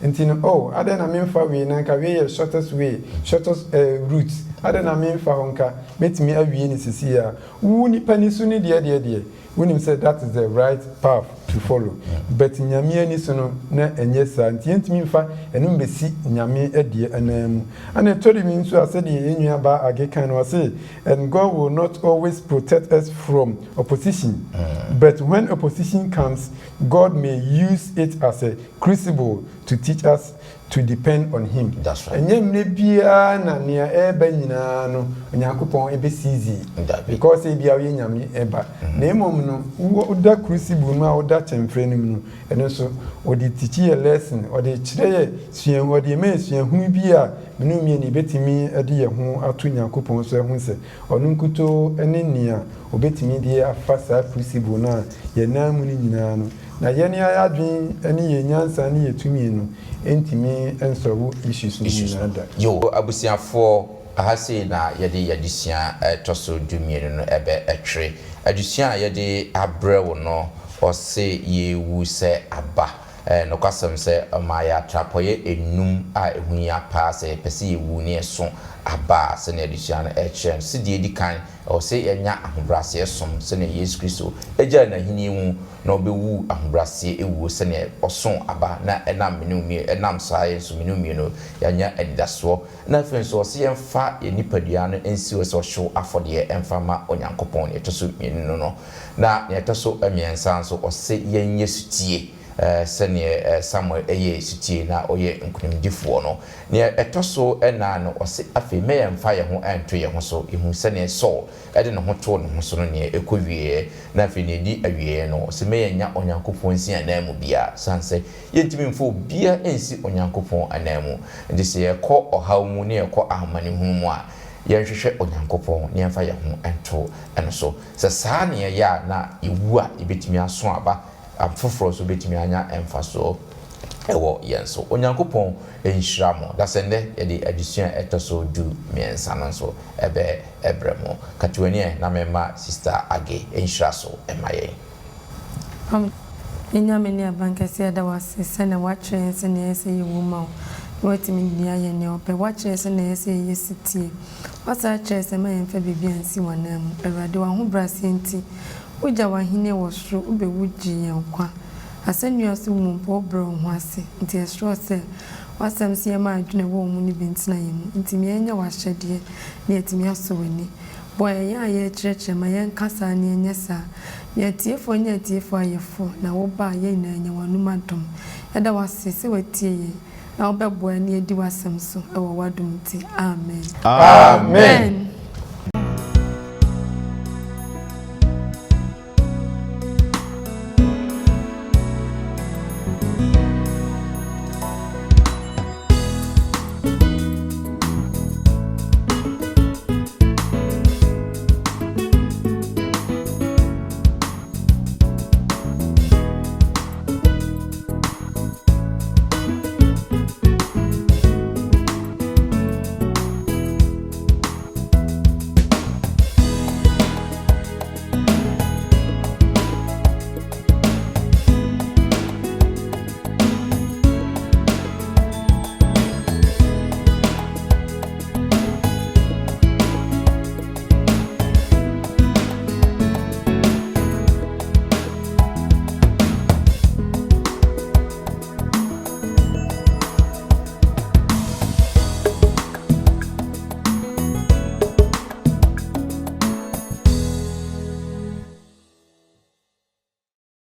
nti no oh adɛn na memfa wei na nka wei yɛ shortest way, shortest route, adɛn na memfa hɔ nka mɛtumi awie no sisi a, wo nipa ni so no deɛ deɛ deɛ. Wonim sɛ that is the right path to follow but Nyame ani so no na ɛnyɛ saa nti yɛntumi mfa ɛno mbɛsi Nyame deɛ anan mu. Ɛna ɛtɔ da bi nso a sɛdeɛ yɛn nua baa Age kan no ɔse and God will not always protect us from opposition but when opposition comes God may use it as a crucible to teach us to depend on him. Ɛnyɛ mmerɛ biara na nea ɛreba nyinaa no Onyankopɔn bɛ seize because ebia woyɛ Nyame ba. Na mmom no woda crucible mu a woda kyɛmferɛ no mu no ɛno nso ɔde teach yɛ lesson, ɔde kyerɛ yɛ suahu, ɔde ma yɛ suahunu bi a me ne wo mmienu yɛbɛtumi de yɛn ho ato Nyankopɔn so ahu sɛ ɔno nkutoo ne nea ɔbɛtumi de afa saa crucible no a yɛn nan mu no nyinaa no. Na yɛn ara adwene ne yɛn nyansa ne yɛn tumi no ntumi nsɔlvo issues no nyinaa da. Yo, abusuafoɔ, aha sei na yɛde yɛn adesua a ɛtɔ so dumienu no ɛbɛ twere. Adesua a yɛde abrɛ wo no, ɔse yɛrewu sɛ aba. Ɛyɛ nokwasɛm sɛ ɔmaa yɛn atrapɔeɛ nnum a ɛho hia paa sɛ yɛpɛ sɛ yɛwu na yɛso aba a, sɛdeɛ adesua no kyerɛ no. Sɛ deɛ ɛdi kan, ɛwɔ sɛ yɛnya ahobrɛaseɛ som sɛdeɛ Yesu Kristo gyae n'ahennie mu na ɔbɛwuu ahobrɛaseɛ wuo sɛdeɛ ɔsoo aba na ɛnam mene wo mmienu, ɛnam saa yɛn nso mene wo mmienu yɛanya anidasoɔ. Na afei nso ɔse yɛmfa yɛn nipadua no nsi hɔ sɛ ɔhyew afɔdeɛ mfa mma Onyankopɔn, deɛ ɛtɔ so mmienu no no. Na deɛ ɛtɔ so mmiɛnsa nso ɔse yɛnyɛ sutie sɛdeɛ Samuel yɛɛ sutie na ɔyɛ nkonimdifoɔ no. Deɛ ɛtɔ so nnan no ɔse afei mɛ yɛmfa yɛn ho nto yɛn ho so, yɛhu sɛdeɛ Saul de ne ho too ne ho so no nea ɛkɔ wieɛ, na afei nea ɛdi awieɛ no, ɔse mɛ yɛnnya Onyankopɔn nsi ananmu biara, sane sɛ yɛntumi mfa obiara nsi Onyankopɔn ananmu. Nti sɛ yɛkɔ ɔhaw mu ne yɛkɔ amanehunu mu a, yɛnhwehwɛ Onyankopɔn na yɛmfa yɛn ho nto no so. Sɛ saa na yɛyɛ a na yɛwu a yɛbɛtumi aso aba, afoforɔ nso bɛtumi anya mfasoɔ wɔ yɛn so. Onyankopɔn nhyira mo. Dasɛndɛ yɛde adesua a ɛtɔ so 13 no nso bɛ brɛ mo. Katuani ɛ na me ma Sister Age nhyira so ma yɛn. Am Yɛn Nyame ne Abankɛse yɛda wo ase sɛnea woakyerɛ yɛn sɛnea ɛyɛ sɛ yɛwu ma wo na woatumi de yɛn ayɛ nea wopɛ. Woakyerɛ yɛn sɛnea ɛyɛ sɛ yɛyɛ setie. Woasan akyerɛ yɛn sɛ mma yɛmfa biribiara nsi w'ananmu. Awurade, w'ahobrɛaseɛ nti, wogya w'ahennie wɔ soro, wobɛwu gyee yɛn nkwa. Asɛnnua so wu mpo wobrɛ wo ho ase. Nti yɛsrɛ wo sɛ w'asɛm so yɛmma adwene a ɛwɔ wo mu no bi ntena yɛn mu. Nti ma yɛnyɛ w'ahyɛdeɛ na yɛatumi asɔ w'ani. Boa yɛn a yɛrekyerɛkyerɛ ma yɛnka saa na yɛnyɛ saa. Ma atiefoɔ nyɛ atiefoɔ ayɛfoɔ na wo ba a yɛn nyinaa yɛnya w'anom adom. Yɛda wo ase sɛ woatie yɛn na wobɛboa yɛn na yɛadi w'asɛm so wɔ w'adom nti. Amen. Amen.